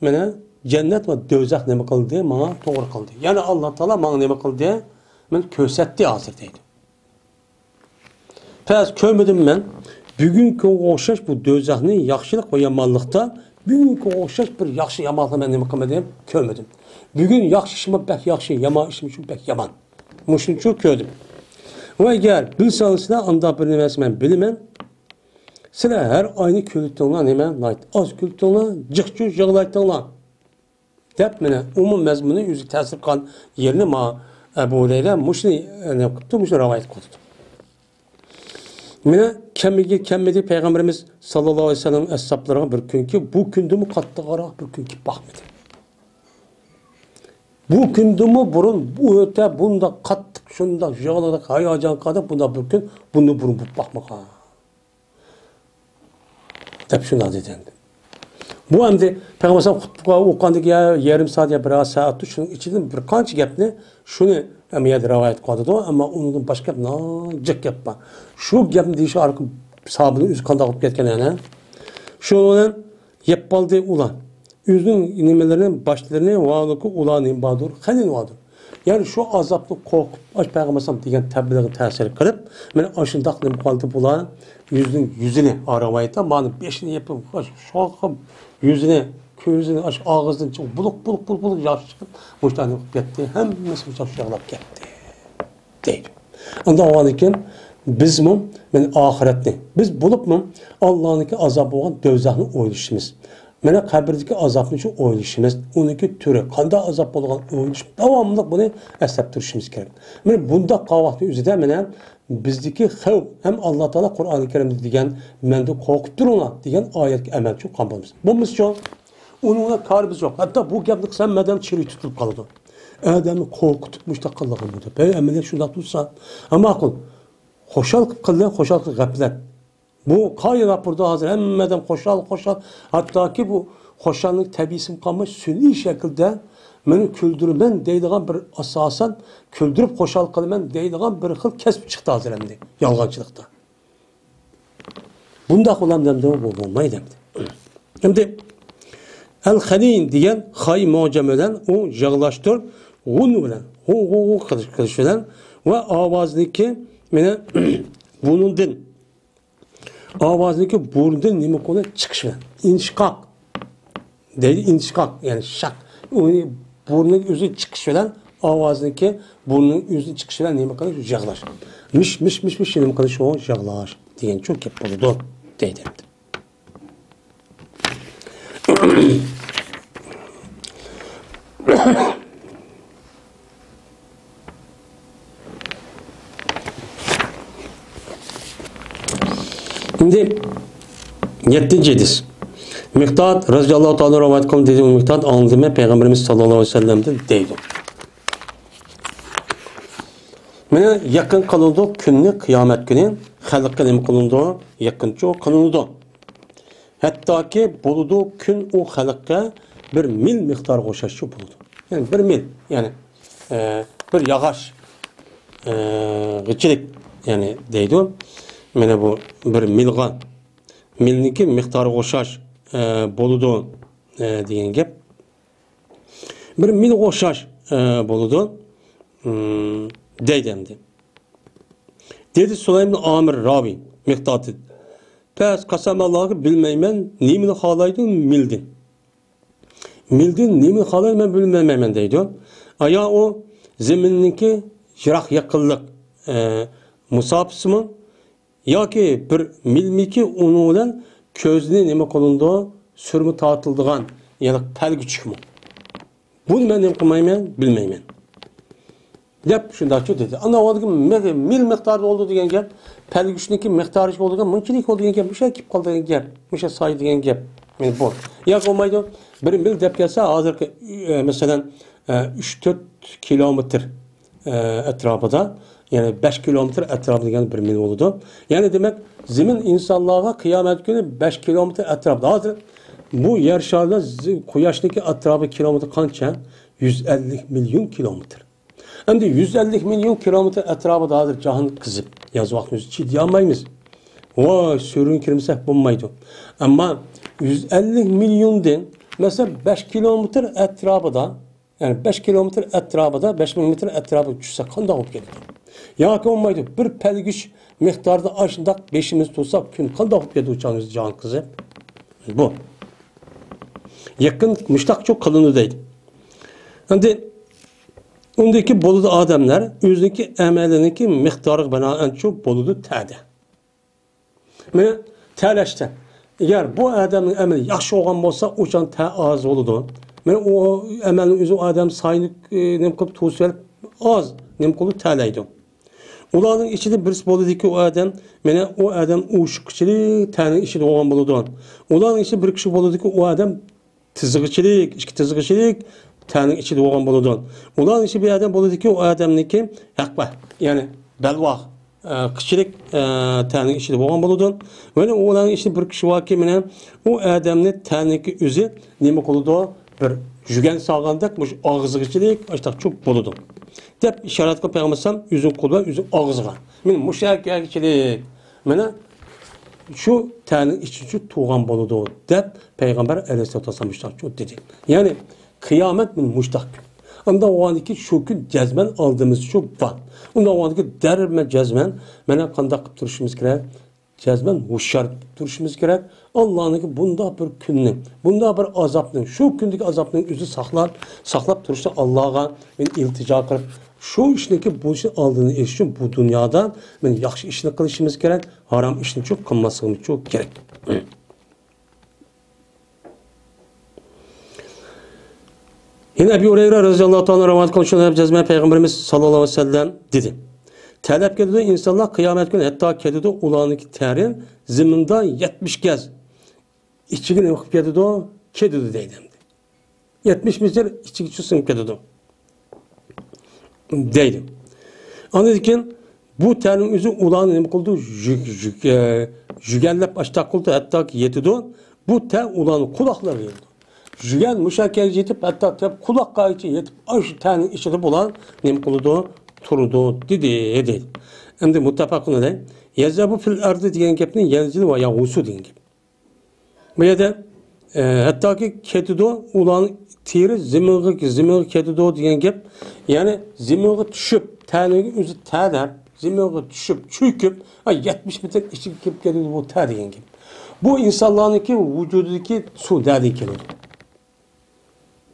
مانا جەننەت ۋە دوزاخ نېمە قىلدى؟ ماڭا توغرا قىلدى. يەنى ئاللا تائالا ماڭا نېمە قىلدى؟ مېنى كۆرسەتتى ھازىر دەيدۇ. پەس كۆرمىدىم مەن بۈگۈنكىگە ئوخشاش بۇ دوزاخنى ياخشىلىق ۋە يامانلىقتا، بۈگۈنكىگە ئوخشاش بىر ياخشى يامانلىقنى مەن نېمە قىلمىدىم؟ كۆرمىدىم. بۈگۈن ياخشى ئىشمۇ بەك ياخشى، يامان ئىشمۇ شۇ بەك يامان. مۇشۇنچە كۆردۈم. ۋە ئەگەر بىلسەڭلار سىلەر ئانداق بىر نەرسە مەن بىلىمەن. سىلەر ھەر ئاينى كۈلۈتتۈڭلار، نېمە؟ ناھايىتى ئاز كۈلۈتتۈڭلار، جىقچۇ يىغلايتتىڭلار. دەپ، مانا، ئومۇم مەزمۇنى ئۆزىگە تەسىر قىلغان يېرىنى ما ئەبۇ ھۇرەيرە مۇشۇنى، ئە، نېمە قىپتۇ، مۇشۇنى رىۋايەت قىلىپتۇ. مانا، كەممىگە كەممىدى پەيغەمبىرىمىز ساللاللاھۇ ئەلەيھى ۋەسەللەم ئەسھابلىرىغا بىر كۈنكى، بۇ كۈندىمۇ قاتتىقراق بىر كۈن كېلىپ باقمىدى. بۇ كۈندىمۇ بۇرۇن بۇ ئۆتە بۇنداق قاتتىق، شۇنداق يىغلىدۇق، ھاياجان قالدۇق، بۇنداق بىر كۈن بۇندىن بۇرۇن بولۇپ باقمىغان. دەپ شۇنداق دېدى ئەمدى. بۇ ئەمدى پەيغەمبەر ئەلەيھىسسالام خۇتبە ئوقۇغاندىكى يا يېرىم سائەت يا بىر سائەتتۇر، شۇنىڭ ئىچىدىن بىر قانچە گەپنى شۇنى ئەمما يەردە رىۋايەت قىلىۋاتىدۇ، ئەمما ئۇنىڭدىن باشقا گەپ، ناھايىتى جىق گەپ بار. شۇ گەپنى دېيىش ئارقىلىق ساھابىنىڭ ئۆزى قانداق بولۇپ كەتكەن ئەنە. شۇنىڭ بىلەن يەپ قالدى ئۇلار. ئۆزىنىڭ نېمىلىرىنى، باشلىرىنى، ۋالىكى ئۇلار نېمە باردۇر، خېنى نېمە باردۇر. يەنى شۇ ئازابتىن قورقۇپ، ئاشۇ پەيغەمبەر ئەلەيھىسسالام دېگەن تەبلىغى تەسىر قىلىپ، مانا ئاشۇنداق نېمە قىلدى بۇلار، يۈزىنىڭ يۈزىنى، ھە، رىۋايەتتە مانا بېشىنى يېپىپ، شۇ يۈزىنى، كۆزىنى، ئاشۇ ئاغزىدىن چىقىپ، بۇلۇق، بۇلۇق، بۇلۇق، بۇلۇق ياش چىقىپ، مۇشۇنداق نېمە قىلىپ كەتتى، ھەممىسى مۇشۇنداق يىغلاپ كەتتى. دەيدۇ. ئۇنداق بولغاندىن كېيىن بىزمۇ، مانا، ئاخىرەتنى، بىز بولۇپمۇ ئاللانىڭكى ئازابى بولغان دوزاخنى ئويلىشىمىز. مانا، قەبرىدىكى ئازابنى شۇ ئويلىشىمىز. ئۇنىڭكى تۈرى، قانداق ئازاب بولغان ئويلىشىپ، داۋاملىق بۇنى ئەسلەپ تۇرۇشىمىز كېرەك. مانا، بۇنداق قىلغان ۋاقىتنىڭ ئۆزىدە، مانا، بىزدىكى خەۋپ ھەم ئاللا تائالا قۇرئانى كەرىمدە دېگەن، «مەندىن قورقۇپ تۇرۇڭلار» دېگەن ئايەتكە ئەمەلچى قىلغان بولىمىز. بولمىسىچۇ؟ ئۇنىڭ بىلەن كارىمىز يوق. ھەتتا بۇ گەپنى قىلسا ھەممە ئادەم چىرىي تۇتۇلۇپ قالىدۇ. ئادەمنى قورقۇتۇپ مۇشۇنداق قىلغان بۇ دەپ. ھەي، ئەمەلىيەت شۇنداق تۇرسا. ھە، ماقۇل. خۇشال قىلىپ قىلدى، خۇشال قىلىپ غەپلەت. بۇ قايىل راپوردا ھازىر ھەممە ئادەم خۇشال، خۇشال. ھەتتاكى بۇ خۇشاللىق تەبىئىيسىمۇ قالماي، سۈنئىي شەكىلدە مېنى كۈلدۈرىمەن دەيدىغان بىر، ئاساسەن، كۈلدۈرۈپ خۇشال قىلىمەن دەيدىغان بىر خىل كەسىپ چىقتى ھازىر ئەمدى. يالغانچىلىقتا. بۇنداق بولامدۇ ئەمدى؟ بۇ بولمايدۇ ئەمدى. ئەمدى ئەل خەنىن دېگەن خاي مۇئجەم بىلەن ئۇ يىغلاشتۇر، غۇن بىلەن، غۇ، غۇ، غۇ قىلىش، قىلىش بىلەن ۋە ئاۋازنىكى مانا بۇنىڭدىن، ئاۋازنىكى بۇرنىدىن نېمە قىلىدۇ؟ چىقىش بىلەن. ئىنشىقاق. دەيدۇ، ئىنشىقاق، يەنى شاق. ئۇنى بۇرنىنىڭ ئۆزى چىقىش بىلەن، ئاۋازنىڭكى بۇرنىنىڭ ئۆزى چىقىش بىلەن نېمە قىلىش؟ يىغلاش. مىش، مىش، مىش، مىش، نېمە قىلىش ئۇ؟ يىغلاش دېگەنچۇ گەپ بولىدۇ، دەيدۇ ئەمدى. ئەمدى يەتتىنچى ھەدىس. مىقداد رەزىياللاھۇ تائالا رىۋايەت قىلغان دېدى، مىقداد ئاڭلىدىم پەيغەمبىرىمىز ساللاللاھۇ ئەلەيھى ۋەسەللەمدىن دەيدۇ. مانا يېقىن قىلىنىدۇ كۈننى، قىيامەت كۈنى خەلققە نېمە قىلىنىدۇ؟ يېقىنچۇ قىلىنىدۇ. ھەتتاكى بولىدۇ، كۈن ئۇ خەلققە بىر مىل مىقدارىغا ئوخشاشچۇ بولىدۇ. يەنى بىر مىل، يەنى، ئە، بىر ياغاچ، ئە، غىچىلىك، يەنى دەيدۇ. مانا بۇ بىر مىلغا، مىلنىڭكى مىقدارىغا ئوخشاش، ئە، بولىدۇ، ئە، دېگەن گەپ. بىر مىلغا ئوخشاش، ئە، بولىدۇ، ئىم، دەيدۇ ئەمدى. دېدى سۇلەيمان ئامىر راۋى مىقدادى. پەس قەسەم ئاللاھقا بىلمەيمەن، نېمىنى خالايدۇ مىلدىن؟ مىلدىن نېمىنى خالايدۇ، مەن بىلمەيمەن دەيدۇ. ئايا ئۇ زېمىننىڭكى يىراق يېقىنلىق، ئە، مۇساپىسىمۇ ياكى بىر مىلمىكى ئۇنىڭ بىلەن كۆزنى نېمە قىلىنىدۇ، سۈرمە تارتىلىدىغان، يەنى پەلگە چۈشۈكمۇ؟ بۇنى مەن نېمە قىلمايمەن، بىلمەيمەن. دەپ شۇنداقچۇ دېدى. ئاندىن ئۇنىڭدىن كېيىن مىل، مىل مىقدارىدا بولىدۇ دېگەن گەپ، پەلگە چۈشۈكنىڭكى مىقدارى بولىدىغان، مۇنچىلىك بولىدۇ دېگەن گەپ، مۇشۇ كېلىپ قالىدىغان گەپ، مۇشۇ سايە دېگەن گەپ. مانا بۇ. ياق بولمايدۇ. بىر مىل دەپ كەلسە، ھازىرقى، ئە، مەسىلەن، ئە، ئۈچ تۆت كىلومېتىر، ئە، ئەتراپىدا، يەنى بەش كىلومېتىر ئەتراپىدا دېگەن بىر مىل بولىدۇ. يەنى دېمەك، زېمىن ئىنسانلارغا قىيامەت كۈنى بەش كىلومېتىر ئەتراپىدا. ھازىر بۇ يەر شارىدا زى-، قۇياشنىڭكى ئەتراپى كىلومېتىر قانچە؟ يۈز ئەللىك مىليون كىلومېتىر. ئەمدى يۈز ئەللىك مىليون كىلومېتىر ئەتراپىدا ھازىر جاھان قىزىپ، ياز ۋاقتىمىز چىدىيالمايمىز. ۋاي، سۈرۈن كىرمىسەك بولمايدۇ. ئەمما يۈز ئەللىك مىليوندىن، مەسىلەن، بەش كىلومېتىر ئەتراپىدا، يەنى بەش كىلومېتىر ئەتراپىدا، بەش مىڭ مېتىر ئەتراپىدا چۈشسە قانداق بولۇپ كېتىدۇ؟ ياكى بولمايدۇ، بىر پەلگۈش مىقداردا ئاشۇنداق بېشىمىز تۇرسا، كۈن قانداق بولۇپ كېتىدۇ، جاھان قىزىپ؟ بۇ. يېقىن مۇشتاقچۇ قىلىنىدۇ دەيدۇ. ئەمدى ئۇندىكى بولىدۇ ئادەملەر ئۆزىنىڭكى ئەمەلىنىڭكى مىقدارىغا بىنائەنچۇ بولىدۇ تەدە. مانا تەلەشتە. ئەگەر بۇ ئادەمنىڭ ئەمەلى ياخشى بولغان بولسا، ئۇچان تە ئاز بولىدۇ. مانا ئۇ ئەمەلنىڭ ئۆزى ئۇ ئادەم ساينى، ئە، نېمە قىلىپ توسۇۋېلىپ ئاز نېمە قىلىدۇ، تەلەيدۇ. ئۇلارنىڭ ئىچىدە بىرسى بولىدىكى ئۇ ئادەم، مانا ئۇ ئادەم ئوشۇقچىلىك تەنىڭ ئىچىدە بولغان بولىدۇ. ئۇلارنىڭ ئىچىدە بىر كىشى بولىدىكى ئۇ ئادەم تىزغىچىلىك، ئىچكى تىزغىچىلىك تەنىڭ ئىچىدە بولغان بولىدۇ. ئۇلارنىڭ ئىچىدە بىر ئادەم بولىدىكى، ئۇ ئادەمنىكى ھەقبە، يەنى بەلباغ، ئە، قىچىلىك، ئە، تەنىڭ ئىچىدە بولغان بولىدۇ. يەنە ئۇلارنىڭ ئىچىدە بىر كىشى باركى، مانا ئۇ ئادەمنى تەنىكى ئۆزى نېمە قىلىدۇ؟ بىر يۈگەن سالغاندەك مۇشۇ ئاغزىغىچىلىك ئاشتاق چوپ بولىدۇ. دەپ ئىشارەت قىلىپ پەيغەمبەر ئەلەيھىسسالام ئۆزىنىڭ قولى بىلەن ئۆزى ئاغزىغا. مانا مۇشۇ يەرگىچىلىك. مانا شۇ تەنىڭ ئىچىچۇ تۇغان بولىدۇ دەپ پەيغەمبەر ئەلەيھىسسالاتۇ ۋەسسالام مۇشۇنداق دېدى. يەنى قىيامەت مانا مۇشۇنداق كۈن. ئۇنداق بولغاندىكىن شۇ كۈن جەزمەن ئالدىمىزچۇ بار. ئۇنداق بولغاندىكىن دەررىمە جەزمەن مانا قانداق قىلىپ تۇرۇشىمىز كېرەك؟ جەزمەن ھوشيار بولۇپ تۇرۇشىمىز كېرەك. ئاللانىڭكى بۇنداق بىر كۈننى، بۇنداق بىر ئازابنى، شۇ كۈندىكى ئازابنىڭ ئۆزى ساقلاپ، ساقلاپ تۇرۇشتا ئاللاغا مەن ئىلتىجا قىلىپ، شۇ ئىشنىڭكى بولۇشىنى ئالدىنى ئېلىش ئۈچۈن بۇ دۇنيادا مەن ياخشى ئىشنى قىلىشىمىز كېرەك، ھارام ئىشنىچۇ قىلماسلىقىمىزچۇ كېرەك. يەنە ئەبى ھۇرەيرە رەزىياللاھۇ تائالا رىۋايەت قىلغان شۇنداق جەزمەن پەيغەمبىرىمىز ساللاللاھۇ ئەلەيھى ۋەسەللەم دېدى: تەلەپ كېلىدۇ، ئىنسانلار قىيامەت كۈنى ھەتتا كېتىدۇ، ئۇلارنىڭكى تەرى زېمىندا يەتمىش گەز ئىچىگە نېمە قىلىپ كېتىدۇ؟ كېتىدۇ دەيدۇ ئەمدى. يەتمىش مېتىر ئىچىگىچە سىڭىپ كېتىدۇ دەيدۇ. ئاندىن كېيىن بۇ تەرنىڭ ئۆزى ئۇلارنى نېمە قىلىدۇ؟ يۈ-، يۈ-، ئە، يۈگەنلەپ ئاشتاق قىلىدۇ، ھەتتاكى يېتىدۇ. بۇ تەر ئۇلارنىڭ قۇلاقلىرىغا يېتىدۇ. يۈگەن مۇشۇ يەرگە يېتىپ، ھەتتا تەپ قۇلاققىچە يېتىپ، ئاشۇ تەرنىڭ ئىچىدە بۇلار نېمە قىلىدۇ؟ تۇرىدۇ، دېدى، دېدى. ئەمدى مۇتتەپەقۇن ئەلەيھ. يەزھەبۇ فىل ئەرزى دېگەن گەپنى يەنزىلۇ ۋە يەغۇسۇ دېگەن گەپ. بۇ يەردە، ئە، ھەتتاكى كېتىدۇ، ئۇلارنىڭ تېرى زېمىنغا، زېمىنغا كېتىدۇ دېگەن گەپ. يەنى زېمىنغا چۈشۈپ، تەنىگە ئۆزى تەدەپ، زېمىنغا چۈشۈپ، چۆكۈپ، ھە، يەتمىش مېتىر ئىچىگە كىرىپ كېتىدۇ بۇ تەر دېگەن گەپ. بۇ ئىنسانلارنىڭكى ۋۇجۇدىدىكى سۇ نەدىن كېلىدۇ؟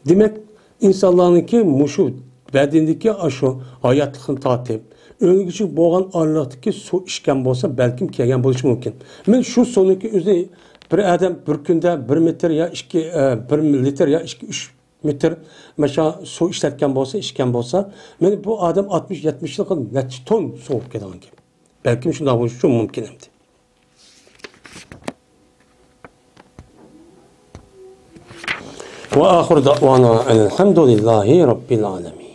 دېمەك، ئىنسانلارنىڭكى مۇشۇ بەدىنىدىكى ئاشۇ ھاياتلىقنى تارتىپ، ئۆلگۈچە بولغان ئارىلىقتىكى سۇ ئىچكەن بولسا، بەلكىم كەلگەن بولۇشى مۇمكىن. مەن شۇ سۇنىڭكى ئۆزى بىر ئادەم بىر كۈندە بىر مېتىر يا ئىككى، ئە، بىر لىتىر يا ئىككى، ئۈچ مېتىر ماشۇ سۇ ئىشلەتكەن بولسا، ئىچكەن بولسا، مەن بۇ ئادەم ئاتمىش، يەتمىش يىلغا نەچچە تون سۇ بولۇپ كېتىدىغان گەپ. بەلكىم شۇنداق بولۇشى مۇمكىن ئەمدى. وآخر دعوانا أن الحمد لله رب العالمين.